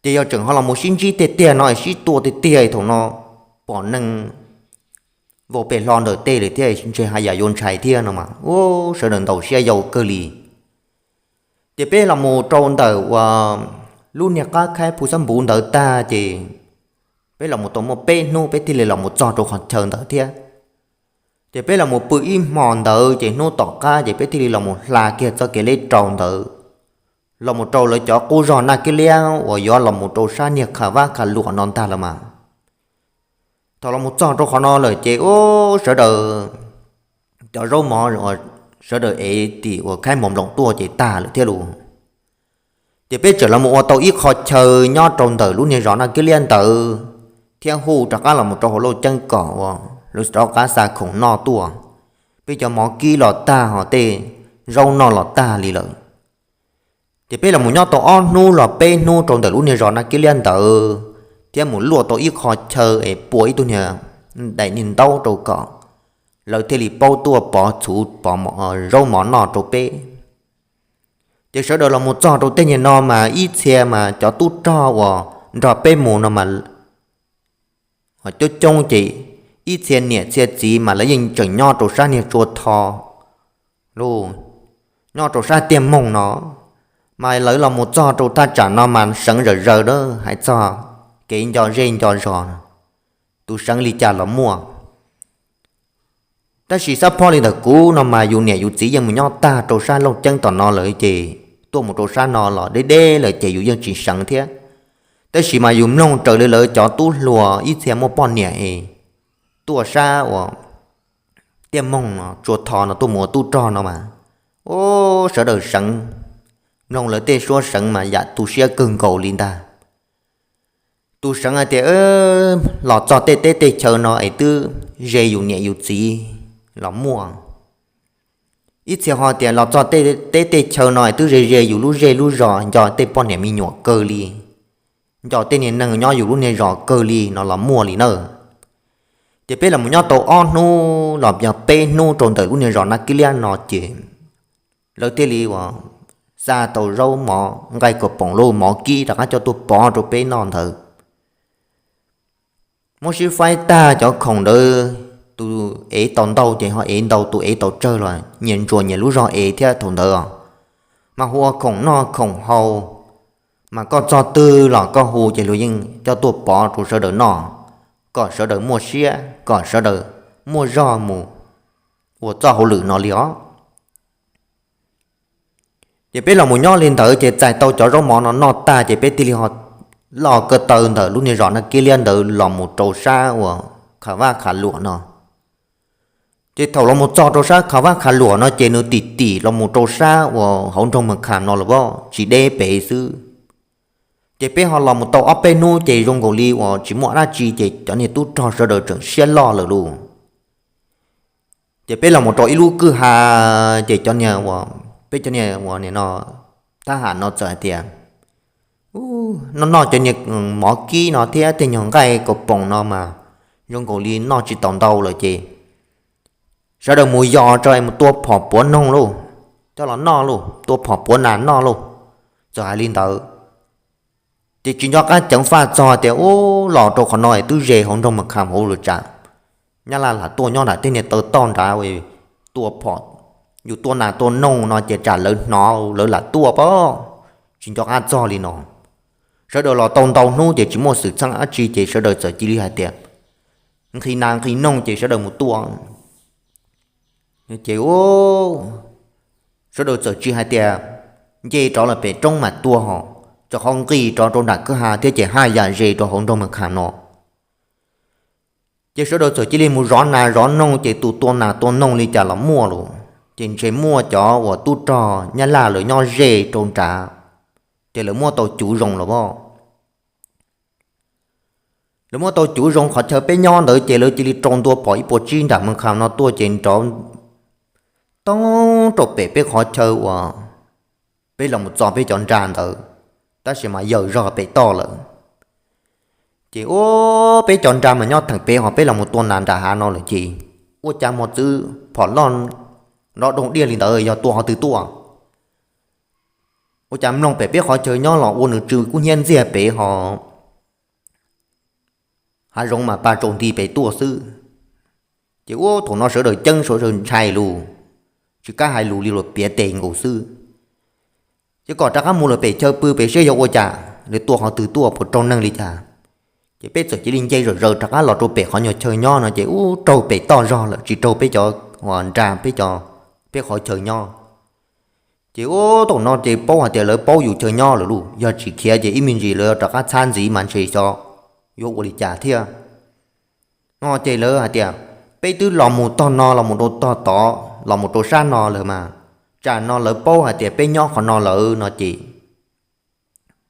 Ces yog tseem ho los mus sib ntsib tiag tiag no sib tua tiag tiag thaum no pom neeg vau pem hlo ntawm tej lawm thiab ntshe haj yam yuav ntshai thiab no mas ua sawv daws ntaus siab yau kawg li. Ces peb los mus rau ntawm uas lub niag qab khaib Phuv Xab Npuv ntawd tag ces peb los mus tau muaj peb hnub peb thiaj li los mus txog rau qhov chaw ntawd thiab. Ces peb los mus pw ib hmo ntawd ces hnub tom qab ces peb thiaj li los mus hla kiag txoj kev leb rau ntawd los mus rau lawv cov qub zog Naj Kib Liab uas yuav los mus rau sab niag Kha Vab Kha Luam no ntag lawm mas. Thaum los mus txog rau qhov no lawm ces ub sawv daws cov zaub mov uas sawv daws ev tim uas khaib mos nploos tuaj ces tag lawm thiab lauj. Ces peb txawm los mus ua tau ib qho chaw nyob rau ntawm lub niag zos Naj Kib Liab ntawd thiab hu rov qab los mus rau hauv Lauj Ceeb Kom uas lawv rov qab xa khoom noj tuaj. Peb cov mov kib los tag hos tej zaub noj los tag li lawm. Ces peb los mus nyob tau ob hnub los peb hnub rau ntawm lub niag zos Naj Kib Liab ntawd thiab mus luaj tau ib qho chaw es pua ib tug niag daim niag ntaub rau kom lawv thiaj li paub tuaj pov txhuv pov zaub mov noj rau peb. Ces sawv daws los mus txog rau tej niag no mas ib txhia mas cov tub rog uas nrog peb mus no mas coob coob ces ib txhia niam txhia txiv mas lawv yeej tseem nyob rau sab niag Tsua Tho lauj, nyob rau sab Tiaj Moog no. Mas lawv los mus txog rau thaj tsam no mas seev zawm zaws a, hais txog kev nco zej nco zos, tus seev li cas los muaj. Tab sis xab phob li ntawm kuv no mas yus niam yus txiv yeej mus nyob tag rau sab Looj Ceeb tom no lawm ces tuaj mus rau sab no los deb deb lawm ces yus yeej tsis seev thiab. Tab sis mas yus mloog raws li lawv cov tub hluas ib txhia muaj poj niam es tuaj sab uas Tiaj Moog no Tsua Tho no tuaj mus ua tub rog no mas, ub, sawv daws seev, mloog lawv tej suab seev mas yam tu siab kawg nkaus li ntag. Tus seev hais tias los txog tej teb tej chaw no es twb ze yus niam yus txiv los muaj. Ib txhia ho tias los txog tej teb tej chaw no es twb ze ze yus lub zej lub zos, nco tej poj niam me nyuam kawg li, nco tej niag neeg nyob yus lub niag zos kawg li no los muaj li na. Ces peb los mus nyob tau ob hnub los yog peb hnub rau ntawm lub niag zos Nab Kib Liab no ces lawv thiaj li uas xa tau zaub mov nqaij kaus poom lub mov kib rov qab coj tuaj pov rau peb noj ntawd. Muab sib faib tag cov khoom ntawd, tus ev tau ntau ces ho ev ntau, tus ev tau tsawg los nyias ntsuas nyias lub zog ev thiab thaum ntawd os. Mas hu ua khoom noj khoom haus, mas koj txog twg los koj hu ces luag yeej coj tuaj pov rau sawv daws noj, kom sawv daws muaj siab, kom sawv daws muaj zog mus ua txoj hauj lwm no li os. Ces peb los mus nyob li ntawd ces txais tau cov zaub mov no noj tag ces peb thiaj li ho loj ko taw ntawm lub niag zos Nab Kib Liab ntawd los mus rau sab uas Khav Vaj Khav Luam no. Ces thaum los mus txog rau sab Khav Vaj Khav Luam no ces nws tim tim los mus rau sab uas hauv nroog Mas Kham no los as, tsis deb pem xwb. Ces peb ho los mus tau ob peb hnub ces zoo nkaus li uas tsis muaj dab tsi ces cov niag tub rog sawv daws tseem siab loj lawm lauj. Ces peb los mus rau ib lub kwj ha, ces cov niag uas peb cov niag uas nim no thab ham no txawm hais tias, noj noj cov niag mov kib no thiab tej nyuag nqaij kaus poom no mas zoo nkaus li noj tsis tau ntau lawm ces sawv daws mus yos tso es mus tua phom puav noog lauj, coj los noj lauj, tua phom puav nas noj lauj. Txawm hais li ntawd ces tsis nco qab ceev faj txog tias ub, los rau qhov no es twb ze hauv nroog Mas Kham hauv lawm tsam Nyab Laj lam tuaj nyob nram tej niag taw toj nrad tua phom, yus tua nas tua noog no ces tsam lawv hnov lawv lam tuaj pob. Tsis nco qab txog li no, sawv daws los tau ntau hnub ces tsis muaj xwm txheej dab tsi ces sawv daws txawm cia li hais tias nqhis nas nqhis noog ces sawv daws mus tua. Ces sawv daws txawm tsis hais tias nce rov los pem roob mas tua ho, txawm ho nqis rov rau nram kwj ha thiab ces haj yam ze rau hauv nroog Mas Kham no. Ces sawv daws txawm cia li mus zov nas zov noog ces tus tua nas tua noog li cas los muaj lauj. Ces ntshe muaj cov uas tub rog Nyab Laj lawv nyob ze rau nrad, ces lawv muab tau cuv zoo los as. Lawv muab tau cuv zoo qhov chaw peb nyob ntawd ces lawv cia li rau ntua phom ib puas tsib nram Mas Kham no tuaj ces nrov toob rau pem peb qhov chaw uas peb los mus txo peb cov nra ntawd, tab sis mas yawm zog pem toj lawm. Ces ua peb cov nra mas nyob theem pem ho peb los mus tua nas nram hav no lawm ces ua cas mos txwv phom loj nrov doog diaj li ntawd yog tua qhov twg tuaj? Ua cas mloog pem peb qhov chaw nyob los ua nws tsw kub hnyiab ntxiag pem ho hav zoov mas pa tsaus nti pem tuaj xwb. Ces ua thaum no sawv daws ceeb sawv daws ntshai lus, tsis kam hais lus li los piav tes nkaus xwb. Ces kom rov qab mus lawm pem chaw pw pem seb yog ua cas, lawv tua qhov twg tuaj puas raug neeg li cas. Ces peb txawm cia li nce zom zaws rov qab los rau pem qhov nyuag chaw nyob no ces ub raug pem toj zog lawm tsis raug peb cov uas nra peb cov, peb qhov chaw nyob. Ces ub thaum no ces paub hais tias lawv paub yus chaw nyob lawm lauj, yog tsis khiav ces ib me ntsis lawv rov qab txhab ntxiv mas ntshe xyov yuav ua li cas thiab no. Ces lawv hais tias peb twb los mus tog no los mus rau tog tod los mus rau sab no lawm mas, tsam no lawv paub hais tias peb nyob qhov no lawm no ces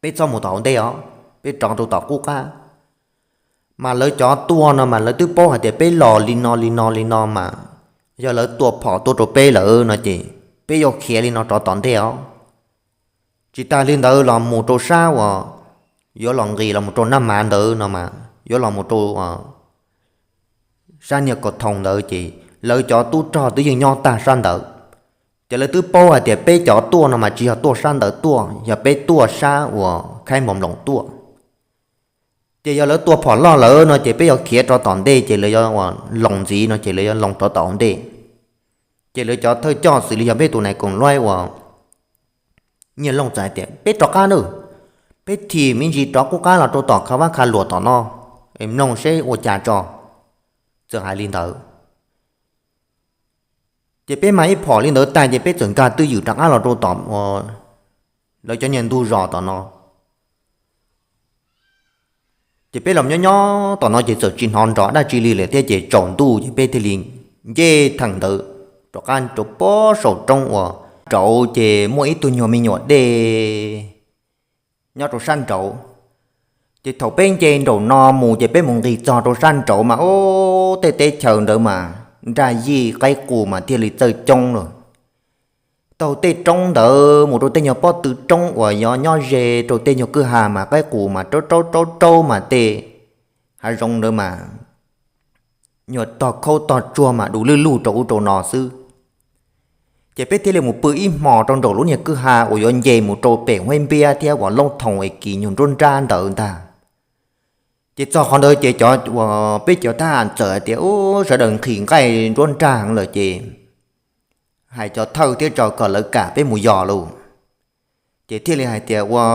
peb txhob mus tom hauv ntej os, peb rov rau tom qub qab. Mas lawv cov tuaj no mas lawv twb paub hais tias peb los li no li no li no mas, yog lawv tua phom tuaj rau peb lawm no ces peb yuav khiav li no rov tom ntej os. Tsis tas li ntawd los mus rau sab uas yuav los nqis los mus rau Naj Mav ntawd no mas yuav los mus rau sab niag Kaus Thoo ntawd ces lawv cov tub rog twb yeej nyob tag sab ntawd. Ces lawv twb paub hais tias peb cov tuaj no mas tsis yog tuaj sab ntawd tuaj, yog peb tuaj sab uas Khaib Npoo Nploos tuaj. Ces yog lawv tua phom loj lawm no ces peb yuav khiav rov tom ntej ces lawv yuav uas loos ntxiv no ces lawv yuav loos rov tom ntej. Ces lawv cov thawj coj xws li yog peb tus nais koom luaib uas Nyiaj Looj txawm hais tias peb rov qab nawb, peb thim me ntsis rov qub qab los rau tom Kha Vab Kha Luam tom no es mloog seb ua cas tso. Txawm hais li ntawd Ces peb mas ib phom li ntawd tag ces peb txawm nkag twj ywm rov qab los rau tom uas lawv cov niag ntug zos tom no. Ces peb los nyob nyob tom no ces txawm tsis hnov nrov dab tsi li lawm thiab ces tsaus ntuj ces peb thiaj li nce theem ntawd rov qab rau pob saum roob uas rauv ces muaj ib tug nyuag me nyuam dej nyob rau sab nraud. Ces thaum peb nce nraum no mus ces peb mus nqis txog rau sab nraud mas ub, tej teb chaws ntawd mas nraj yij qaib qus mas thiaj li txawj coob lawm. Taug tej roob ntawd mus rau tej nyuag pob tw roob uas yog nyob ze rau tej nyuag kwj ha mas qaib qus mas raub raub raub raub mas tej hav zoov ntawd mas nyuag tog khaub tog tsuag mas du lwj luj rau ub rau no xwb. Ces peb thiaj li mus pw ib hmos rau nraum lub niag kwj ha uas yuav nce mus rau pem Huaib Npiab thiab uas Loob Thoo es kis nyuag nruab nrab ntawd ntag. Ces txog qhov ntawd ces cov uas peb cov thab ham txawm hais tias ub, sawv daws nqhis nqaij nruab nrag heev lawm ces hais cov thawj thiab tso kom lawv kam peb mus yos lauj. Ces thiaj li hais tias ua,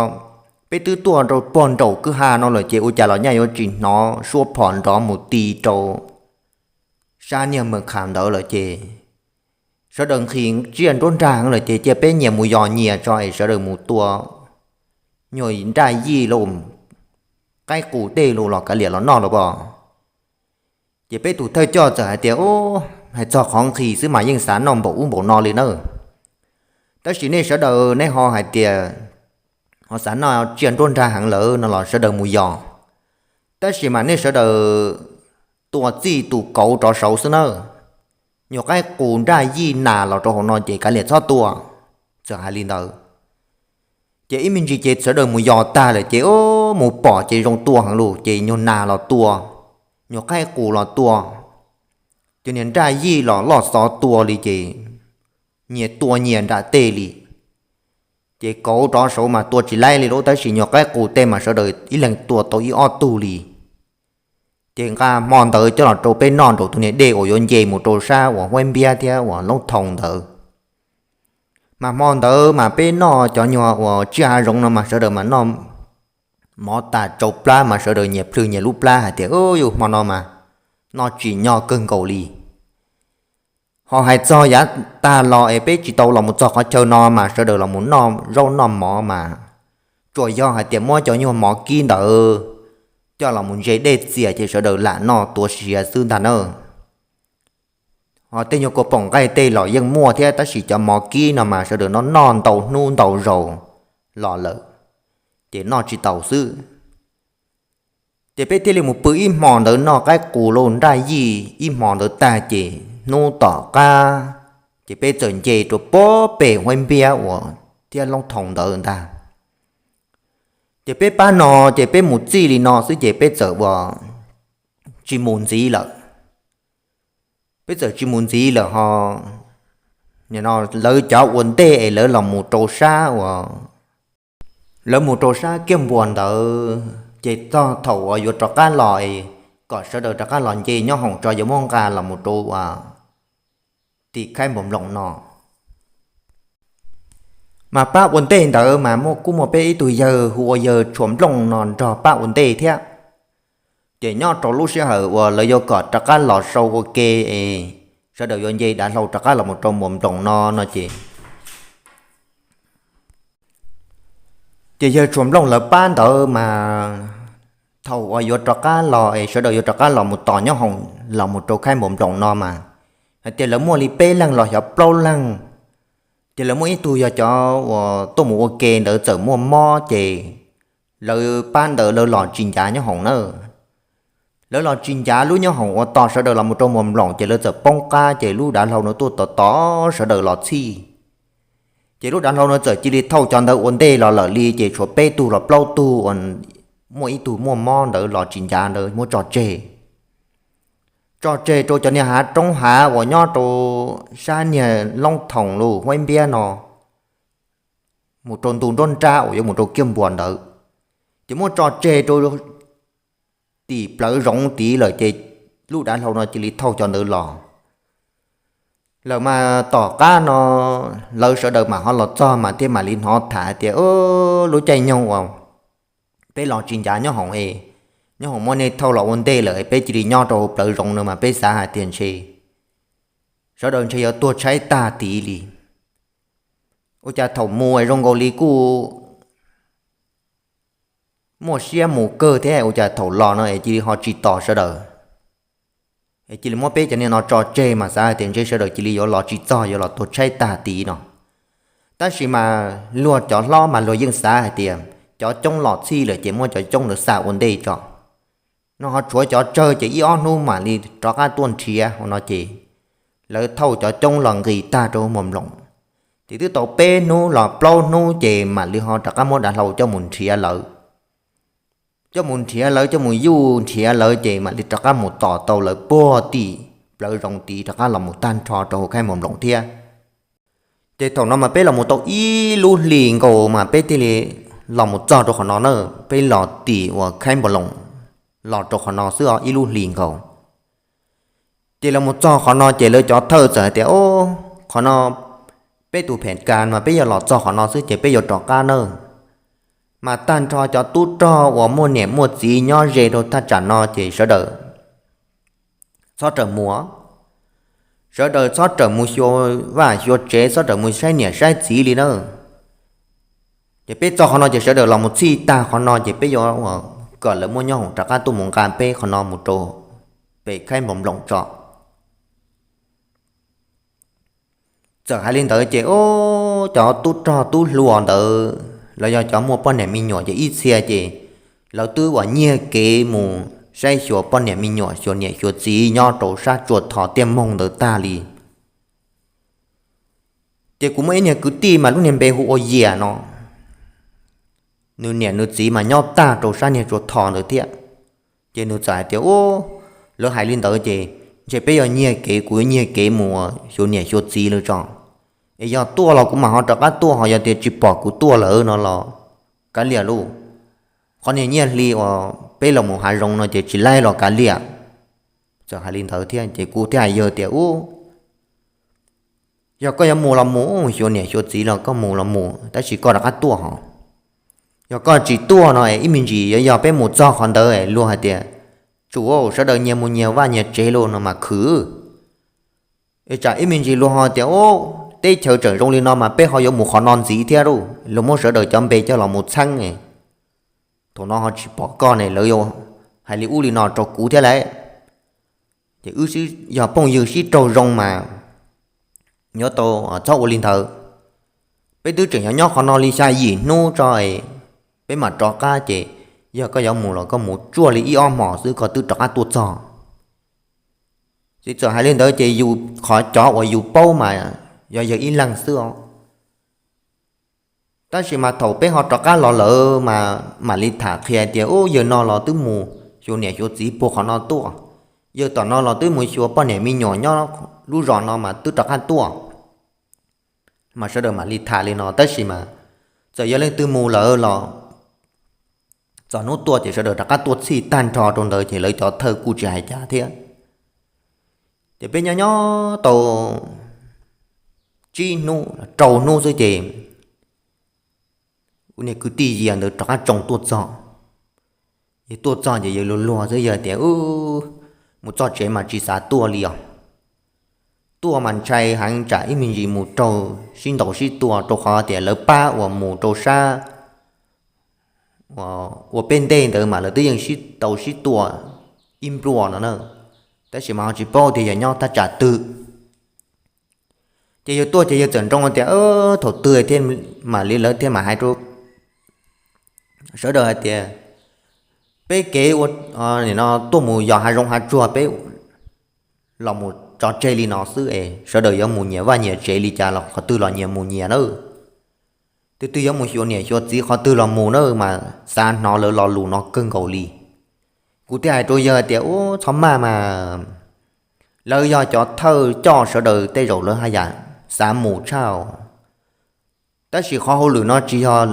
peb twb tuaj rau pog nraum kwj ha no lawm ces ua cas los nyaj yuav tsis hnov suab phom nrov mus ti rau sab niag Mws Kham ntawd lawm ces sawv daws nqhis tsiaj nruab nrag heev lawm ces cia peb nyias mus yos nyias tso es sawv daws mus tua nyuag nraj yij los qaib qus tej los kav liam los noj los pom. Ces peb tus thawj coj txawm hais tias ub, hais txog qhov nqhis xwb mas yeej xav noj npaum ub npaum no li nawb. Tab sis nej sawv daws nej ho hais tias ho xav noj tsiaj nruab nrag heev lawm no los sawv daws mus yos. Tab sis mas nej sawv daws tua txij tus kauv rov saud xwb nawb. Nyuag qaib qus nraj yij nas los rau hauv no ces kav liam txhob tua. Txawm hais li ntawd ces ib me ntsis ces sawv daws mus yos tag lawm ces ub, mus pom ces zoo tua heev lawm ces nyuag nas los tua, nyuag qaib qus los tua, ces niag nraj yij los loj xov tua li ces nyias tua nyias nram tej li. Ces kauv rov saud mas tua tsis laib li lauj, tab sis nyuag qaib qus tej mas sawv daws ib leeg tua tau ib ob tug li. Ces nqa hmo ntawd coj los rau peb noj nraum tus niag dej uas yuav nce mus rau sab uas Huaib Npiab thiab uas Loob Thoo ntawd. Mas hmo ntawd mas peb noj cov nyuag uas tsiaj hav zoov no mas sawv daws mas noj mov tas tsau plab mas sawv daws nyias plhws nyias lub plab hais tias yus hmo no mas noj tsim nyog kawg nkaus li. Ho hais txog yav tag los es peb tsis tau los mus txog qhov chaw no mas sawv daws los mus noj zaub noj mov mas tsuas yog hais tias muab cov nyuag mov kib ntawd coj los mus ntse dej txias ces sawv daws lam noj tua siav xwb ntag na. Ho tej nyuag kua poom nqaij tej los yeej muaj thiab tab sis cov mov kib no mas sawv daws noj noj ntau hnub ntau zaus los lawm ces noj tsis taus xwb. Ces peb thiaj li mus pw ib hmo ntawd noj qaib qus lauj nraj yij ib hmo ntawd tag ces hnub tom qab ces peb txawm nce rau pob pem Huaib Npiab uas thiab Loob Thoo ntawd ntag. Ces peb pab no ces peb mus txij li no xwb ces peb txawm ua tsis mus ntxiv lawm. Peb txawm tsis mus ntxiv lawm ho lawv cov ua ntej es lawv los mus rau sab uas lawv mus rau sab Kiaj Npuas ntawd ces txog thaum uas yuav rov qab los es kom sawv daws rov qab los nce nyob hoom tso yuav muab nqa los mus rau uas tim Khaib Nploos no. Mas pab ua ntej ntawd mas muaj kuj muaj peb ib tug yawg hu ua yawg Tshuas Nplooj no nrog pab ua ntej thiab. Ces nyob rau lub sij hawm uas lawv yuav kom rov qab los sau ua ke es sawv daws yuav nce dav hlau rov qab los mus rau Muas Nploos no no ces ces yawg Tshuas Nplooj lawv pab ntawd mas thaum uas yuav rov qab los es sawv daws yuav rov qab los mus tos nyob hoom los mus rau Khaib Nploos no mas hais tias lawv muaj li peb leeg los xyov plaub leeg. Ces lawv muaj ib tug yog cov uas tuaj mus ua ke ntawd txawm muaj mob ces lawv pab ntawd lawv los tsis ncav nyob hoom na. Lawv los tsis ncav lub nyob hoom uas tos sawv daws los mus rau Muas Nploos ces lawv txawm poob qab ces lub dav hlau no tuaj tos tos sawv daws los txhij. Ces lub dav hlau no txawm cia li thauj cov ntawd ua ntej los lawm li ces tshuav peb tug los plaub tug uas muaj ib tug muaj mob ntawd los tsis ncav ntawd muab tso tseg. Tso tseg rau cov niag hav roob hav uas nyob rau sab niag Loob Thoom lub Huaib Npiab no mus rau ntu nruab nrab uas yuav mus rau Kiaj Npuas ntawd, ces muab tso tseg rau tim plawv zoov tid lawm ces lub dav hlau no cia li thauj cov ntawd los. Lawm mas tom qab no lawv sawv daws mam ho los txog mas thiaj mam li hnov tham tias lub caij nyoog uas peb los tsis ncav nyob hoom es nyob hoom muab nej thauj los ua ntej lawm peb cia li nyob rau hauv plawv zoov no mas peb xav hais tias ntshe sawv daws ntshe yuav tuag tshaib tag tid li. Ua cas thaum mus zoo nkaus li kuj muaj siab mus kawg thiab, ua cas thaum los no es cia li ho tsis tos sawv daws, es cia li muab peb cov niag no tso tseg mas xav hais tias ntshe sawv daws cia li yuav los tsis txog, yuav los tuag tshaib tag tid no. Tab sis mas luag cov hlob mas luag yeej xav hais tias cov coob los txhij lawm ces muab cov coob ntawd xa ua ntej tso, no ho tshuav cov tsawg ces ib ob hnub mam li rov qab tuaj nrhiav no ces lawv thauj cov coob los nqis tag rau hauv Nploos. Ces twb tau peb hnub los plaub hnub ces mam li ho rov qab muab dav hlau coj mus nrhiav lawv. Coj mus nrhiav lawv, coj mus yuj nrhiav lawv ces mam li rov qab mus tos tau lawv puag tim plawv zoov tid rov qab los mus tag nrho rau hauv khaib Nploos thiab. Ces thaum no mas peb los mus tau ib lub hlis nkaus mas peb thiaj li los mus txog rau qhov no na. Peb los tim uas khaib Nploos los rau qhov no xwb os, ib lub hlis nkaus. Ces los mus txog qhov no ces lawv cov thawj txawm hais tias, o, qhov no peb tus phem kas mas peb yog los txog qhov no xwb ces peb yuav rov qab nawb. Mas tag nrho cov tub rog uas muaj niam muaj txiv nyob ze rau thaj tsam no ces sawv daws txhob rawm mus, sawv daws txhob rawm mus xyuas vaj xyuas tsev, txhob rawm mus saib niam saib txiv li na. Ces peb txog qhov no ces sawv daws los mus txhij tag qhov no ces peb yuav kom lawv muaj nyob hoom rov qab tuaj mus nqa peb qhov no mus rau pem khaib Nploos tso. Txawm hais li ntawd ces, o, cov tub rog tub hluas ntawd los yog cov muaj poj niam me nyuam ces ib txhia ces lawv twb uas nyiag kev mus saib xyuas poj niam me nyuam, xyuas niam xyuas txiv nyob rau sab tsua tho tiaj moog ntawd tag li. Ces kuv muaj ib niag kwv tij mas lub niag npe hu ua Yias no, nws niam nws txiv mas nyob tag rau sab niag tsua tho ntawd thiab. Ces nws txawm hais tias, u, lawv hais li ntawd ces ntshe peb yuav nyiag kev, kuv yuav nyiag kev mus xyuas niam xyuas txiv lawm tso. Es yog tuaj los kuv mam ho rov qab tuaj, ho yog tias tsis pom kuv tuaj lawm no los kav liam lauj. Qhov niag nyiaj hli uas peb los mus hav zoov no ces tsis laib los kav liam. Txawm hais li ntawd thiab ces kuv thiaj hais yawg tias, u, yog koj yuav mus los mus, xyuas niam xyuas txiv los koj mus los mus, tab sis koj rov qab tuaj hos. Yog koj tsis tuaj no es ib me ntsis yuav yog peb mus txog qhov ntawd luag hais tias, tsum, sawv daws nyias mus nyias vaj nyias tsev lauj no mas khwv. Es tsam ib me ntsis luag ho tias, u, teb chaws tseem zoo li no mas peb ho yuav mus qhov no ntxiv thiab lauj, luag muab sawv daws cov npe coj los mus txheeb. Thaum no ho tsis pom koj ne, lawv yuav hais li ub li no rau kuv thiab lauj. Ces wb yog phooj ywg sib raug zoo mas yuav tau txhob ua li ntawd. Peb twb tseem yuav nyob qhov no li xya yim hnub tso, peb mam rov qab ces yog koj yuav mus los koj mus tsuaj li ib ob hmos xwb koj twb rov qab tuaj txog. Ces txawm hais li ntawd ces yus qhov cov uas yus paub mas yog yawg ib leeg xwb os. Tab sis mas thaum peb ho rov qab los lawm mas mam li tham qhia tias, u, yawg no los twb mus xyuas niam xyuas txiv puag qhov no tuaj, yawg tom no los twb mus xyuas poj niam me nyuam nyob lub zos no mas twb rov qab tuaj. Mas sawv daws mam li tham li no, tab sis mas txawm yog leej twg mus lawm los txog hnub tuaj ces sawv daws rov qab tuaj txhij tag nrho rau ntawd ces lawv cov thawj kuj tsis hais cas thiab. Ces peb nyob nyob tau tsib hnub rau hnub xwb ces ua niag kwv tij Yias ntawd rov qab tsoo tuaj txog. Yawg tuaj txog ces yawg luag luag xwb, yawg tias, u, mus txog tsev mas tsis xav tuaj li os. Tuaj mas ntshai heev, tsam ib me ntsis mus raug sib ntaus sib tua, rau qhov tias lawv pab uas mus rau sab ua peb ntej ntawd mas lawv twb yeej sib tau sib tua ib nplua no na. Tab sis mas ho tsis paub tias yog nyob thaj tsam twg. Ces yawg tuaj ces yawg txawm nroo tias, thaum twg thiaj mam li, lawv thiaj mam hais rau sawv daws hais tias, peb kev ua, no tuaj mus yos hav zoov hav tsuag, peb los mus tso tseg li no xwb es sawv daws yuav mus nyias vaj nyias tsev li cas los qhov twg los nyias mus nyias nawb. Tus twg yuav mus xyuas niam xyuas txiv qhov twg los mus nawb, mas xav hnov lawv lo lus no kawg nkaus li. Kuv thiaj hais rau yawg tias, u, txhob maj mas, lawv yog cov thawj coj sawv daws tej zaum lawv haj yam xav mus tshaj. Tab sis qhov hauj lwm no tsis yog,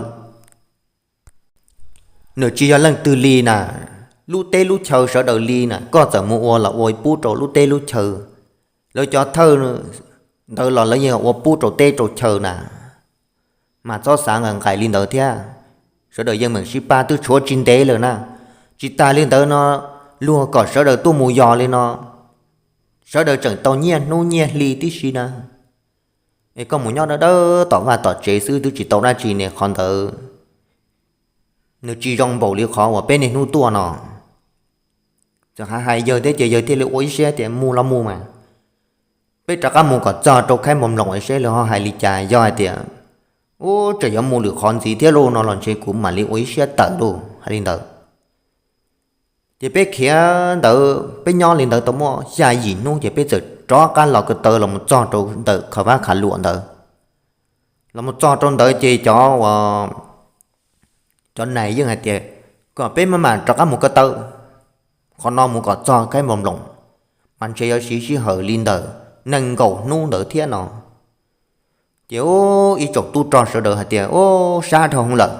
nws tsis yog leej twg li na, lub teb lub chaw sawv daws li na, koj txawm mus ua los ua pub rau lub teb lub chaw. Lawv cov thawj ntawd los lawv yeej ua pub rau teb rau chaw na. Mas txhob xav nqaim nqaim li ntawd thiab. Sawv daws yeej meem sib pab twb tshuav tsis ntev lawm na. Tsis tas li ntawd no, luag kom sawv daws tuaj mus yos li no, sawv daws tseem tau nyiaj hnub nyiaj hli tib si na. Es koj mus nyob dawb dawb tom vaj tom tsev xwb twb tsis tau dab tsi ne, qhov ntawd nws tsis zoo npaum li qhov uas peb niaj hnub tuaj no. Txawm hais hais yawg thiab ces yawg thiaj li ua ib siab tias mus los mus mas, peb rov qab mus kom txog rau Khaib Npoo Nploos seb lawv ho hais li cas. Yog hais tias ub tseem yuav mus lwm qhov ntxiv thiab lauj no los ntshe kuv mam li ua ib siab tawm lauj, hais li ntawd. Ces peb khiav ntawd peb nyob li ntawd tau muaj xya yim hnub ces peb txawm rov qab los ko taw los mus txog rau ntawm Khav Vab Khav Luam ntawd. Los mus txog rau ntawd ces cov uas cov nais yeej hais tias kom peb maj mam rov qab mus ko taw, qhov no mus kom txog Khaib Npoo Nploos mas ntshe yuav siv sij hawm li ntawm nees nkaum hnub ntawd thiab no. Ces ib tsoom tub rog sawv daws hais tias ub sab dhau heev lawm,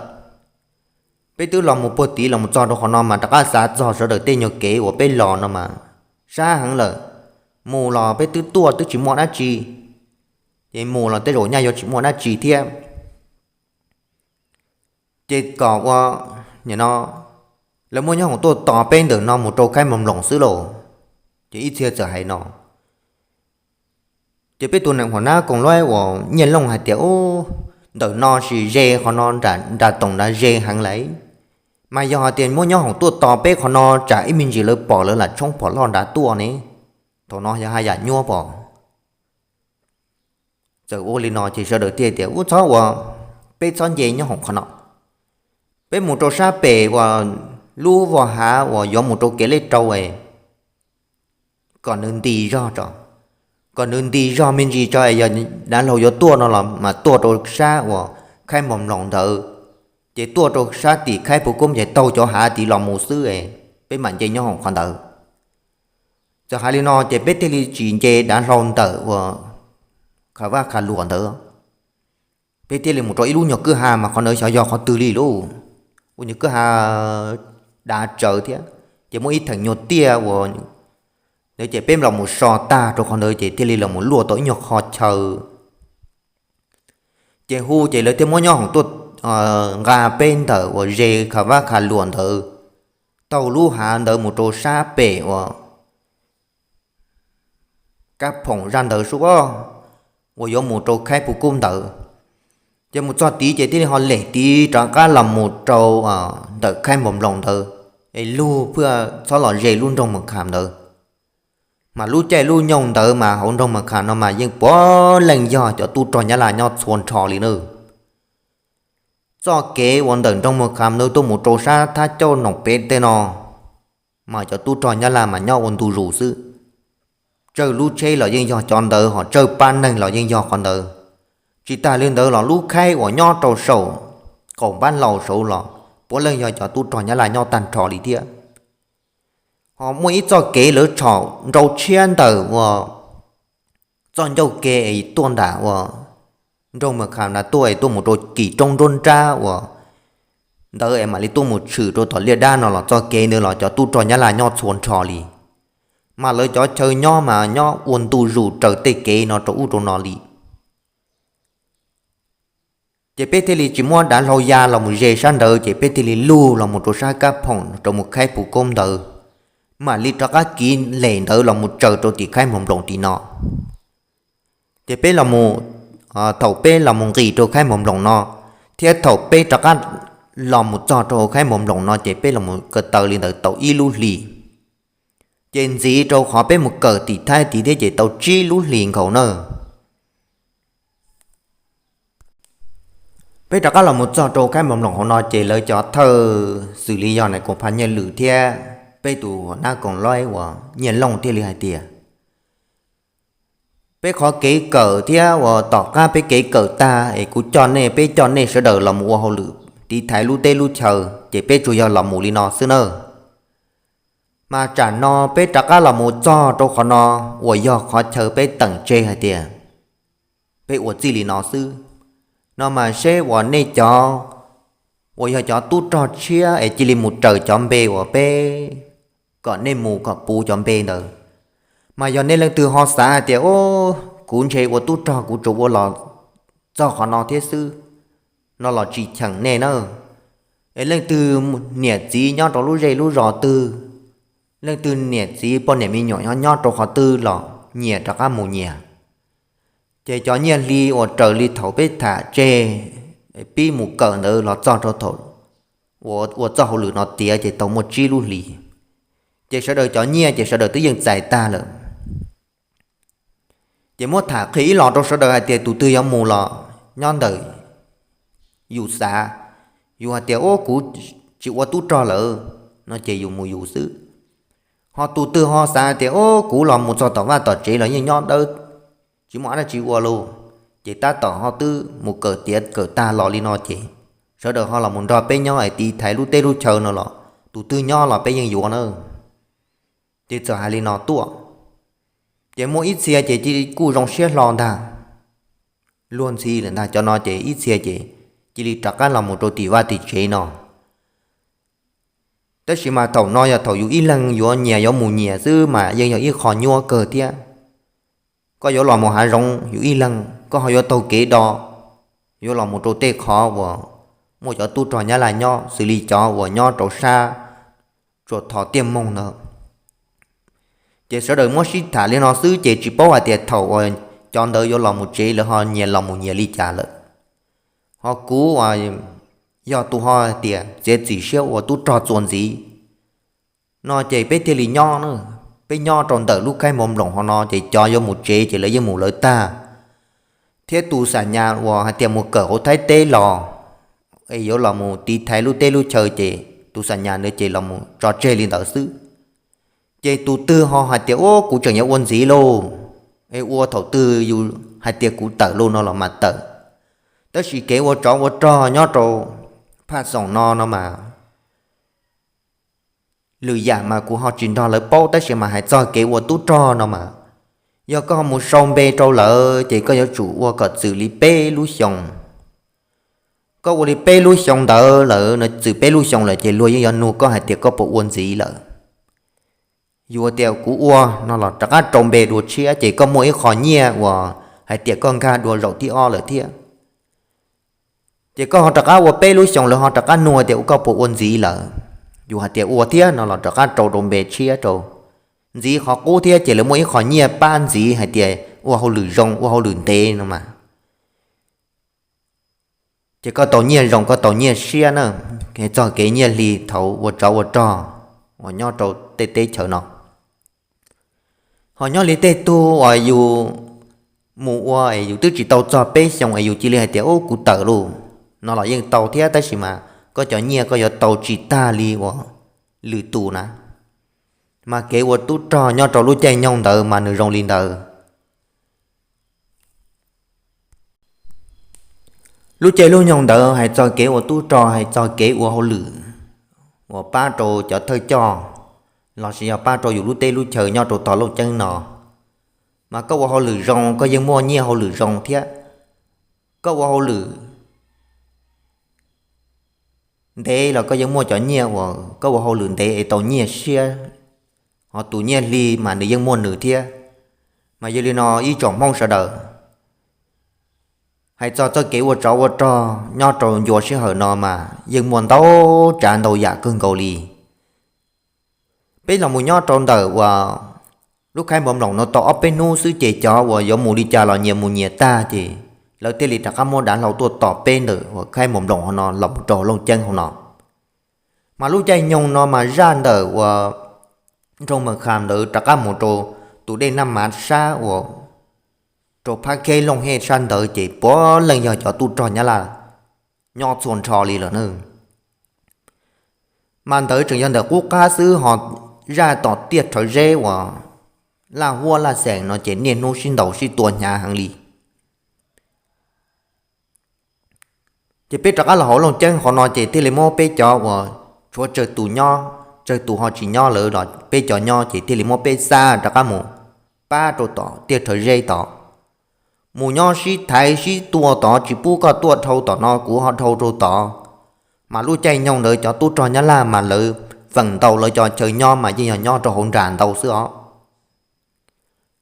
peb twb los mus puag tid los mus txog rau qhov no mas rov qab xav txog sawv daws tej nyuag kev uas peb los no mas sab heev lawm, mus los peb twb tuaj twb tsis muaj dab tsi, ces mus los tej zaum nyaj yuav tsis muaj dab tsi thiab. Ces kom ua, no, lawv muab nyob hoom tuaj tos peb ntawm no mus rau Khaib Npoo Nploos xwb lauj. Ces ib txhia txawm hais no. Ces peb tus neeg huam nab koom luab uas Nyiaj Looj hais tias ub, ntawm no sis ze qhov no nram toom nrad ze heev lawm, mas yog hais tias muab nyob hoom tuaj tos peb qhov no tsam ib me ntsis lawv pom lawv lam tshoob phom loj nrad tuaj ne, thaum no yog haj yam nyuaj pom. Txawm ua li no ces sawv daws thiaj tias ub txhob ua, peb txhob nce nyob hoom qhov no, peb mus rau sab pem uas lub voj hav uas yuav mus rau kev lej rau es kom nws nti zog tso, kom nws nti zog me ntsis tso es yog dav hlau yuav tuaj no los mas tuaj rau sab uas Khaib Npoo Nploos ntawd, ces tuaj rau sab tim Khaib Phu Koob ces taug cov hav tid los mus xwb es peb mam nce nyob hoom qhov ntawd. Txawm hais li no ces peb thiaj li tsis nce dav hlau ntawm uas Khav Vab Khav Luam ntawd, peb thiaj li mus rau ib lub nyuag kwj ha mas qhov ntawd xyov yog qhov twg li lauj, ua nyuag kwj ha dav tsawv thiab, ces muaj ib theem nyuag tiaj uas ntawd ces peb los mus so tag rau qhov ntawd ces thiaj li los mus luaj tau ib nyuag qho chaw. Ces hu ces lawv thiaj muab nyob hoom tuaj nqa peb ntawm uas ze Khav Vab Khav Luam ntawd taug lub hav ntawd mus rau sab pem uas Kab Phoom zaj ntawd sub, uas yuav mus rau Khaib Phu Koob ntawd. Ces mus txog tid ces thiaj li ho lem tid rov qab los mus rau ntawm Khaib Npoo Nploos ntawd, es lug phaj txhob los ze lub nroog Mas Kham ntawd. Mas lub caij lub nyoog ntawd mas hauv nroog Mas Kham no mas yeej puav leej yog cov tub rog Nyab Laj nyob txhua nrho li na. Txoj kev uas ntawm nroog Mas Kham ntawd tuaj mus rau sab Thab Cauj Noom Pem tej no mas cov tub rog Nyab Laj mas nyob ua ntu zus xwb. Tsawg lub tsheb los yeej yog cov ntawd, ho tsawg pab neeg los yeej yog qhov ntawd. Tsis tas li ntawd los lub khaib uas nyob rau saum qaum npab laus saud los puav leej yog cov tub rog Nyab Laj nyob tag nrho li thiab. Ho muaj ib txoj kev lawv tshom nrau tshiab ntawm uas txoj ncauj ke es tuaj nram uas nroog Mas Kham na tuaj es tuaj mus rau Kim Roob nruab nrab uas ntawd es mam li tuaj mus tshwm rau tom liaj dab no los txoj kev ntawd los cov tub rog Nyab Laj nyob txhua nrho li. Mas lawv cov chaw nyob mas nyob ua ntu zus raws tej kev no rau ub rau no li. Ces peb thiaj li tsis muab dav hlau ya los mus ze sab ntawd ces peb thiaj li lug los mus rau sab Kab Phoom rau mus Khaib Phu Koob ntawd, mam li rov qab kiv lem ntawd los mus tsaws rau tim Khaib Nploos tim no. Ces peb los mus, thaum peb los mus nqis rau Khaib Nploos no, thiab thaum peb rov qab los mus txog rau Khaib Nploos no ces peb los mus ko taw li ntawd tau ib lub hlis. Ces ntxiv rau qhov peb mus kawm tim Thaib tid thiab ces tau tsib lub hlis nkaus na. Peb rov qab los mus txog rau Khaib Nploos hauv no ces lawv cov thawj xws li yog nais koom pha Nyiaj Lwm thiab peb tus nab koom loib uas Nyiaj Looj thiaj li hais tias, peb qhov kev kawm thiab uas tom qab peb kev kawm tag es kuv coj nej, peb coj nej sawv daws los mus ua hauj lwm tiv thaiv lub teb lub chaw ces peb tsuas yog los mus li no xwb nawb. Mas tsam no peb rov qab los mus txog rau qhov no uas yog qhov chaw peb teem tseg hais tias peb ua txij li no xwb no mas seb uas nej cov uas yog cov tub rog tshiab es cia li mus raws cov npe uas peb kom nej mus kom puv cov npe ntawd. Mas yog nej leej twg ho xav hais tias, kuv ntshe ua tub rog kuv tsuas ua los txog qhov no thiab xwb, no los tsis cheem nej na. Es leej twg niam txiv nyob rau lub zej lub zos twg, leej twg niam txiv poj niam me nyuam nyob rau qhov twg los nyias rov qab mus nyias. Ces cov nyiaj hli uas raws li thaum peb tham tseg pib mus kawm ntawd los txog rau thaum ua txoj hauj lwm no tiav ces tau muaj tsib lub hlis. Ces sawv daws cov nyiaj ces sawv daws twb yeej txais tag lawm. Ces muab tham qhia ib los rau sawv daws hais tias tus twg yuav mus los nyob ntawm yus xav. Yus hais tias ub kuv tsis ua tub rog lawm no ces yus mus yus xwb. Ho tus twg ho xav hais tias ub kuv los mus txog tom vaj tom tsev los yeej nyob dawb, tsis muaj dab tsi ua lauj, ces tab tom ho twb mus kawm tiav kawm tag los li no ces sawv daws ho los mus nrog peb nyob es tiv thaiv lub teb lub chaw no los tus twg nyob los peb yeej yuav na. Ces txawm hais li no tuaj, ces muaj ib txhia ces cia li kuj zoo siab hlo ntag, luag ntxhi lawm ntag cov no ces ib txhia ces cia li rov qab los mus rau tim vaj tim tsev no. Tab sis mas thaum no yog thaum yus ib leeg yuav nyias yuav mus nyias xwb mas yeej yog ib qho nyuaj kawg thiab. Koj yuav los mus hav zoov yus ib leeg koj ho yuav taug kev do, yuav los mus rau tej qhov uas muaj cov tub rog Nyab Laj nyob xws li cov uas nyob rau sab Tsuas Thos Tiaj Moog ntawd. Ces sawv daws muab sib tham li no xwb ces tsis paub hais tias thaum uas cov ntawd yuav los mus tsev lawv ho nyias los mus nyias li cas lawm. Ho kuv uas yog tus ho hais tias txiav txim siab ua tub rog txuas ntxiv no ces peb thiaj li nyob, peb nyob rau ntawm lub khaib mos nploos ho no ces cov yuav mus tsev ces lawv yeej mus lawv tag, thiab tus xa nyas uas hais tias mus kawm hauv Thaib teb los es yuav los mus tiv thaiv lub teb lub chaw ces tus xa nyas ntawd ces los mus tso tseg li ntawd xwb. Ces tus twg ho hais tias ub kuv tseem yuav ua ntxiv lauj, es ua thaum twg yus hais tias kuv tawm lauj no los mas tawm. Tab sis kev ua tsov ua rog nyob rau phaj xoom no no mas lwm yam mas kuv ho tsis nrog lawv paub, tab sis mas hais txog kev ua tub rog no mas yog koj ho mus sau npe rau lawv ces koj yuav tsum ua kom txwm li peb lub xyoo. Koj ua li peb lub xyoo ntawd lawm no, txwm peb lub xyoo lawm ces luag yeej yuav nug koj hais tias koj puas ua ntxiv lawm. Yus tias kuv ua no los rov qab rau npe dua tshiab ces koj muaj ib qho nyiaj uas hais tias koj nkag dua zaum thib ob lawm thiab. Ces koj ho rov qab ua peb lub xyoo lawv ho rov qab nug tias ua koj puas ua ntxiv lawm. Yus hais tias ua thiab no los rov qab rau rau npe tshiab rau. Ntxiv qhov qub thiab ces lawv muaj ib qho nyiaj pab ntxiv hais tias ua hauj lwm zoo ua hauj lwm ntev no mas ces koj tau nyiaj zoo koj tau nyiaj siab na. Txog kev nyiaj hli thaum ua tsov ua rog uas nyob rau tej teb chaws no. Ho nyob li tej tug uas yus mus ua es yus twb tsis tau txog peb xyoo es yus cia li hais tias ub kuv tawm lauj no los yeej tau thiab, tab sis mas koj cov nyiaj koj yuav tau tsis tag li uas lwm tus na. Mas kev ua tub rog nyob rau lub caij nyoog ntawd mas nws zoo li ntawd. Lub caij lub nyoog ntawd hais txog kev ua tub rog hais txog kev ua hauj lwm uas pab rau cov thawj coj lossis yog pab rau yus lub teb lub chaw nyob rau tog Looj Ceeb no, mas koj ua hauj lwm zoo koj yeej muaj nyiaj hauj lwm zoo thiab. Koj ua hauj lwm ntev los koj yeej muaj cov nyiaj uas koj ua hauj lwm ntev es tau nyiaj siab, ho tus nyiaj hli mas nws yeej muaj nws thiab. Mas yog li no ib tsoom Hmoob sawv daws, hais txog txoj kev ua tsov ua rog nyob rau ncua sij hawm no mas yeej muaj ntau tsav ntau yam kawg nkaus li. Peb los mus nyob rau ntawm uas lub khaib npov mloos no tau ob peb hnub xwb ces cov uas yuav mus li cas los nyias mus nyias tag ces lawv thiaj li rov qab muab dav hlau tuaj tos peb ntawm uas khaib npov mloos hauv no los mus rau Looj Ceeb hauv no. Mas lub caij nyoog no mas zaj ntawm uas nroog Mas Kham ntawd rov qab mus rau tus dej Naj Mav sab uas rau Phab Kheb Looj Hej sab ntawd ces puav leej yog cov tub rog Nyab Laj nyob txhua nrho li lawm na. Mas ntawd tseem yog ntawm qub qab xwb ho zaj tom Tiaj Rhawv Zeb uas Laj Huab Laj Xeem no ces niaj hnub sib ntaus sib tua hnyav heev li. Ces peb rov qab los hauv Looj Ceeb qhov no ces thiaj li muab peb cov uas tshuav tsawg tus nyob, tsawg tus ho tsis nyob lawm los peb cov nyob ces thiaj li muab peb xa rov qab mus pab rau tom Tiaj Rhawv Zeb tod. Mus nyob sib thaiv sib tua tod, tsis pub koj tuaj dhau tom no kuv ho dhau rau tod. Mas lub caij nyoog ntawd cov tub rog Nyab Laj mas lawv feem ntau lawv cov chaw nyob mas yeej yog nyob rau hauv nras ntau xwb os.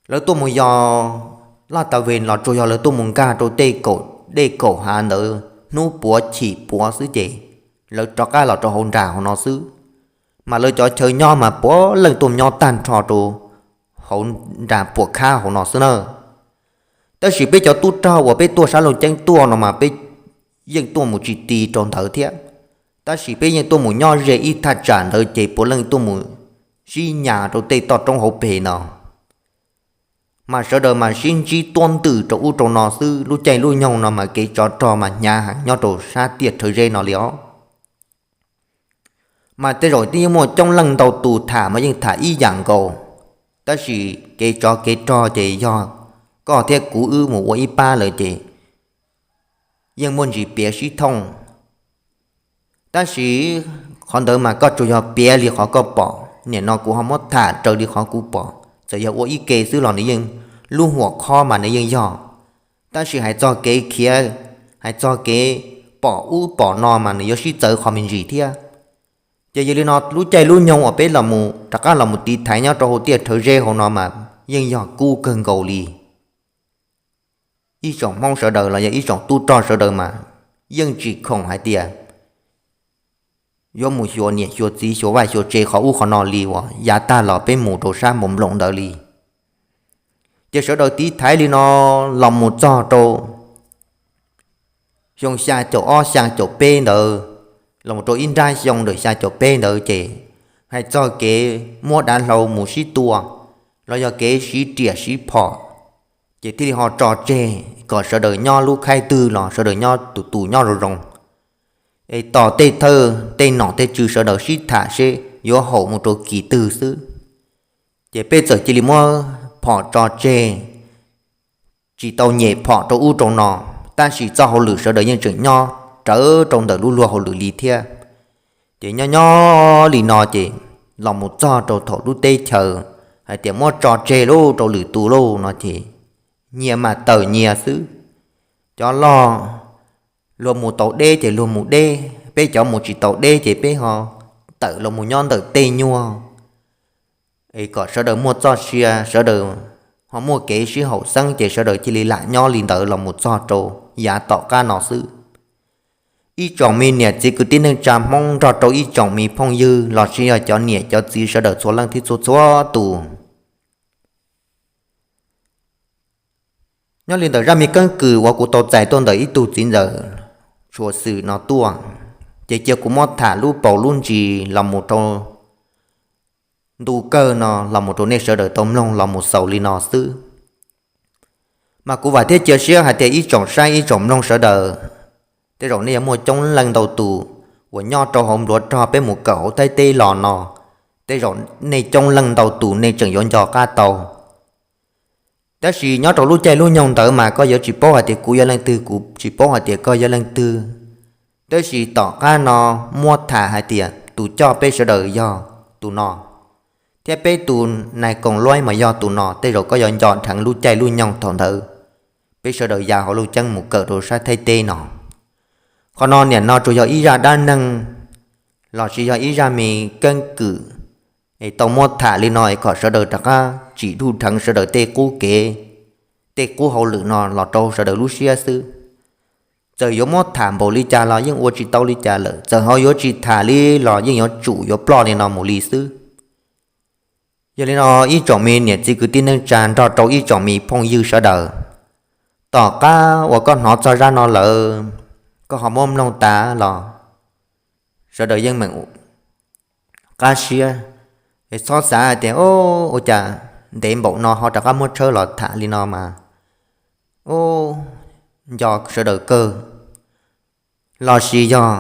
Lawv tuaj mus yos laj tas ves los tsuas yog lawv tuaj mus nkag rau tej kaum dej kaum hav ntawd hnub puav chim puav xwb ces lawv rov qab los rau hauv nras hauv no xwb. Mas lawv cov chaw nyob mas puav leej tuaj nyob tag nrho rau phauv nra puam khab hauv no xwb na. Tab sis peb cov tub rog uas peb tuaj sab Looj Ceeb tuaj no mas peb yeej tuaj mus tsis ti rau ntawd thiab, tab sis peb yeej tuaj mus nyob ze ib thaj tsam ntawd ces puav leej tuaj mus sib nyas rau tej toj roob hauv pes no. Mas sawv daws mas sib ntsib tuab ntwm rau ub rau no xwb, lub caij lub nyoog no mas kev tsov rog mas hnyav heev nyob rau sab tiaj Rhawv Zeb no li os. Mas tej zaum twb yeej muaj coob leej ntau tus tham mas yeej tham ib yam nkaus, tab sis kev tsov kev rog ces yog koj thiab kuv wb mus ua ib pab lawm ces yeej muaj ntsis piav sib thooj. Tab sis qhov ntawd mas koj tsuas yog piav li qhov koj pom, nim no kuv ho muab tham raws li qhov kuv pom. Txawm yog ua ib ke xwb los nws yeej, lub huam qhob mas nws yeej yog, tab sis hais txog kev khiav, hais txog kev pom ub pom no mas nws yuav sib txawv qhov me ntsis thiab. Ces yog li no lub caij lub nyoog uas peb los mus rov qab los mus tiv thaiv nyob rau hauv tiaj Rhawv Zeb hauv no mas yeej yog kub kawg nkaus li. Ib tsoom Hmoob sawv daws los yog ib tsoom tub rog sawv daws mas yeej tsis khoom hais tias yuav mus xyuas niam xyuas txiv xyuas vaj xyuas tsev qhov ub qhov no li uas yav tag los peb mus rau sab Npoo Nploos ntawd li. Ces sawv daws tiv thaiv li no los mus txog rau xyoo xya caum ob xya caum peb ntawd, los mus rau ib nrab xyoo ntawm xya caum peb ntawd ces hais txog kev muab dav hlau mus sib tua, los yog kev siv riam siv phom, ces thiaj li ho tso tseg kom sawv daws nyob lub khaib twg los sawv daws nyob tus tus nyob zoo zoo, es tos tej thawj tej nom tej tswv sawv daws sib tham seb yuav haum mus rau kis twg xwb. Ces peb txawm cia li muab phom tso tseg, tsis tau nyem phom rau ub rau no, tab sis txoj hauj lwm sawv daws yeej tseem nyob rawv rau ntawm lub luag hauj lwm li thiab. Ces nyob nyob li no ces los mus txog rau thaum lub teb chaws hais tias muab tso tseg lauj rau lwm tus lauj no ces nyias mam tawm nyias xwb. Cov loj luag mus tau deb ces luag mus deb, peb cov mus tsis tau deb ces peb ho tawm los mus nyob ntawm tej nyuag, es kom sawv daws muaj txoj sia, sawv daws ho muaj kev sib haum xeeb ces sawv daws cia li lam nyob li ntawd los mus txog rau yav tom qab no xwb. Ib tsoom me niam txiv kwv tij neej tsa Hmoob nrog rau ib tsoom me phooj ywg los sis yog cov niam cov txiv sawv daws txhua leej thiab txhua txhua tus, nyob li ntawm zaj me keeb kwm uas kuv tau txais tuaj ntawm ib tug txiv ntxawm Tshuas Xwm no tuaj, ces cia kuv muab tham lub paus lub ntsis los mus rau ntu kawg no los mus rau nej sawv daws tau mloog los mus xaus li no xwb. Mas kuv vam thiab cia siab hais tias ib tsoom saib ib tsoom mloog sawv daws, tej zaum nej yuav muaj coob leej ntau tus uas nyob rau hauv npluav rog peb mus kawm hauv Thaib teb los no, tej zaum nej coob leej ntau tus nej tseem yuav nco qab tau. Tab sis nyob rau lub caij lub nyoog ntawd mas koj yuav tsis paub hais tias kuv yog leej twg, kuv tsis paub hais tias koj yog leej twg. Tab sis tom qab no muab tham hais tias tus coj peb sawv daws yog tus no, thiab peb tus nais koom luaib mas yog tus no, tej zaum koj yuav nco dheev lub caij lub nyoog thaum ntawd peb sawv daws ya hauv Looj Ceeb mus kawm rau sab Thaib teb no. Qhov no nim no tsuas yog ib zaj dab neeg los sis yog ib zaj me keeb kwm es tau muab tham li no es kom sawv daws rov qab tsim duj dheev sawv daws tej qub kev, tej qub hauj lwm no los rau sawv daws lub siab xwb. Txawm yuav muab tham npaum li cas los yeej ua tsis tau li cas lawm, txawm ho yuav tsis tham li los yeej yuav tsum yuav ploj li no mus li xwb. Yog li no ib tsoom me niam txiv kwv tij neej tsa nrog rau ib tsoom me phooj ywg sawv daws, tom qab uas koj hnov txog zaj no lawm, koj ho muab mloog tas los sawv daws yeej meem qab siab, es txhob xav hais tias ua cas ntev npaum no ho rov qab muab tshawb los tham li no mas nco sawv daws kawg, los sis yog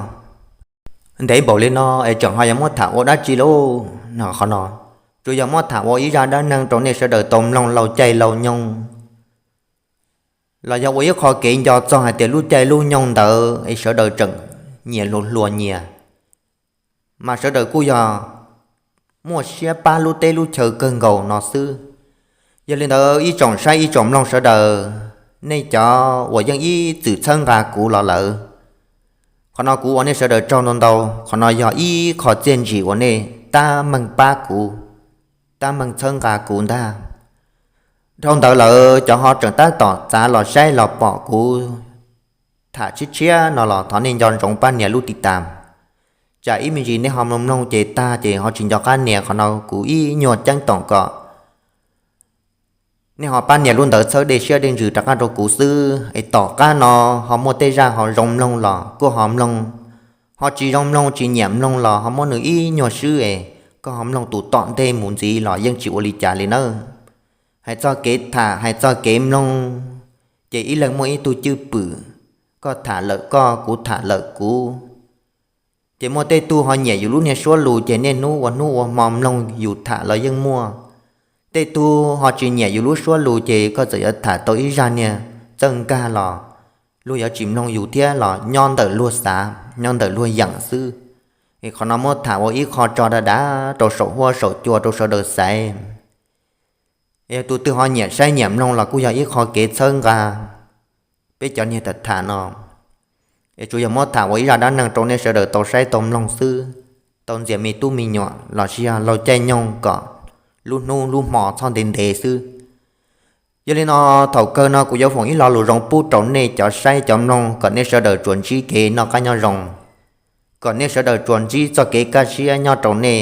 ntev npaum li no es tseem ho yuav muab tham ua dab tsi lauj? No qhov no tsuas yog muab tham ua ib zaj dab neeg rau nej sawv daws tau mloog laus caij laus nyoog, los yog ua ib qho kev nco txog hais tias lub caij lub nyoog ntawd es sawv daws tseem nyias hluas hluas nyias, mas sawv daws kuj yog muaj siab pab lub teb lub chaw kawg nkaus no xwb. Yog li ntawd ib tsoom saib ib tsoom mloog sawv daws, nej cov uas yeej ib txwm txhawb nqa kuv los lawm, qhov no kuv ua nej sawv daws tsaug ntau ntau. Qhov no yog ib qho txiaj ntsig uas nej tab meeg pab kuv, tab meeg txhawb nqa kuv ntag. Dhau ntawd lawm cov ho tseem tab tom txav los saib los pom kuv tham tshiab tshiab no los thov nej nco ntsoov pab nias lub tiv tam, tsam ib me ntsis nej ho mloog mloog ces tag ces ho tsis nco qab nias. Qhov no kuv ib nyuag ceeb toom kom Nej ho pab nias lub ntawv txhawb dej siab dej ntsws rov qab rau kuv xwb es tom qab no ho muaj tej zaj ho zoo mloog los kuj ho mloog, ho tsis zoo mloog tsis nyiam mloog los ho muab nws ib nyuag swb es koj ho mloog tus tom ntej mus ntxiv los yeej tsis ua li cas li nawb. Hais txog kev tham hais txog kev mloog ces ib leeg muaj ib tug cwj pwm, koj tham lawm koj kuv tham lawm kuv. Ces muaj tej tug ho nyiam yus lub niag suab lus ces niaj hnub ua hnub ua hmo mloog yus tham los yeej muaj. Tej tug ho tsis nyiam yus lub suab lus ces koj txawm yuav tham tau ib zaj niag txawj nkag los luag yuav tsis mloog yus thiab los nyob ntawm luag xav nyob ntawm luag yeem xwb. Es qhov no muab tham ua ib qho tso dav dav rau saum huab saum cua rau sawv daws xaiv. Yog tus twg ho nyiam saib nyiam mloog los kuj yog ib qho kev txhawb nqa peb cov niag tham tham no. Es tsuas yog muab tham ua ib zaj dab neeg rau nej sawv daws tau saib tau mloog xwb, tau ntxias me tub me nyuam los sis yog laug caij nyoog kom lub hnub lub hmo txhob ntev ntev xwb. Yog li no, thaum kawg no kuv yuav foom ib lo lus zoo pub rau nej cov saib cov mloog kom nej sawv daws tsuas ntsib kev noj qab nyob zoo, kom nej sawv daws tsuas ntsib txoj kev kaj siab nyob rau nej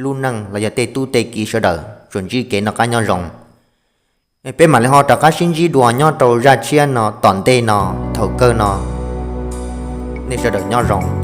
lub neej los yog tej tub tej kiv sawv daws tsuas ntsib kev noj qab nyob zoo. Peb mam li ho rov qab sib ntsib dua nyob rau zaj tshiab no tom ntej no, thaum kawg no nej sawv daws nyob zoo.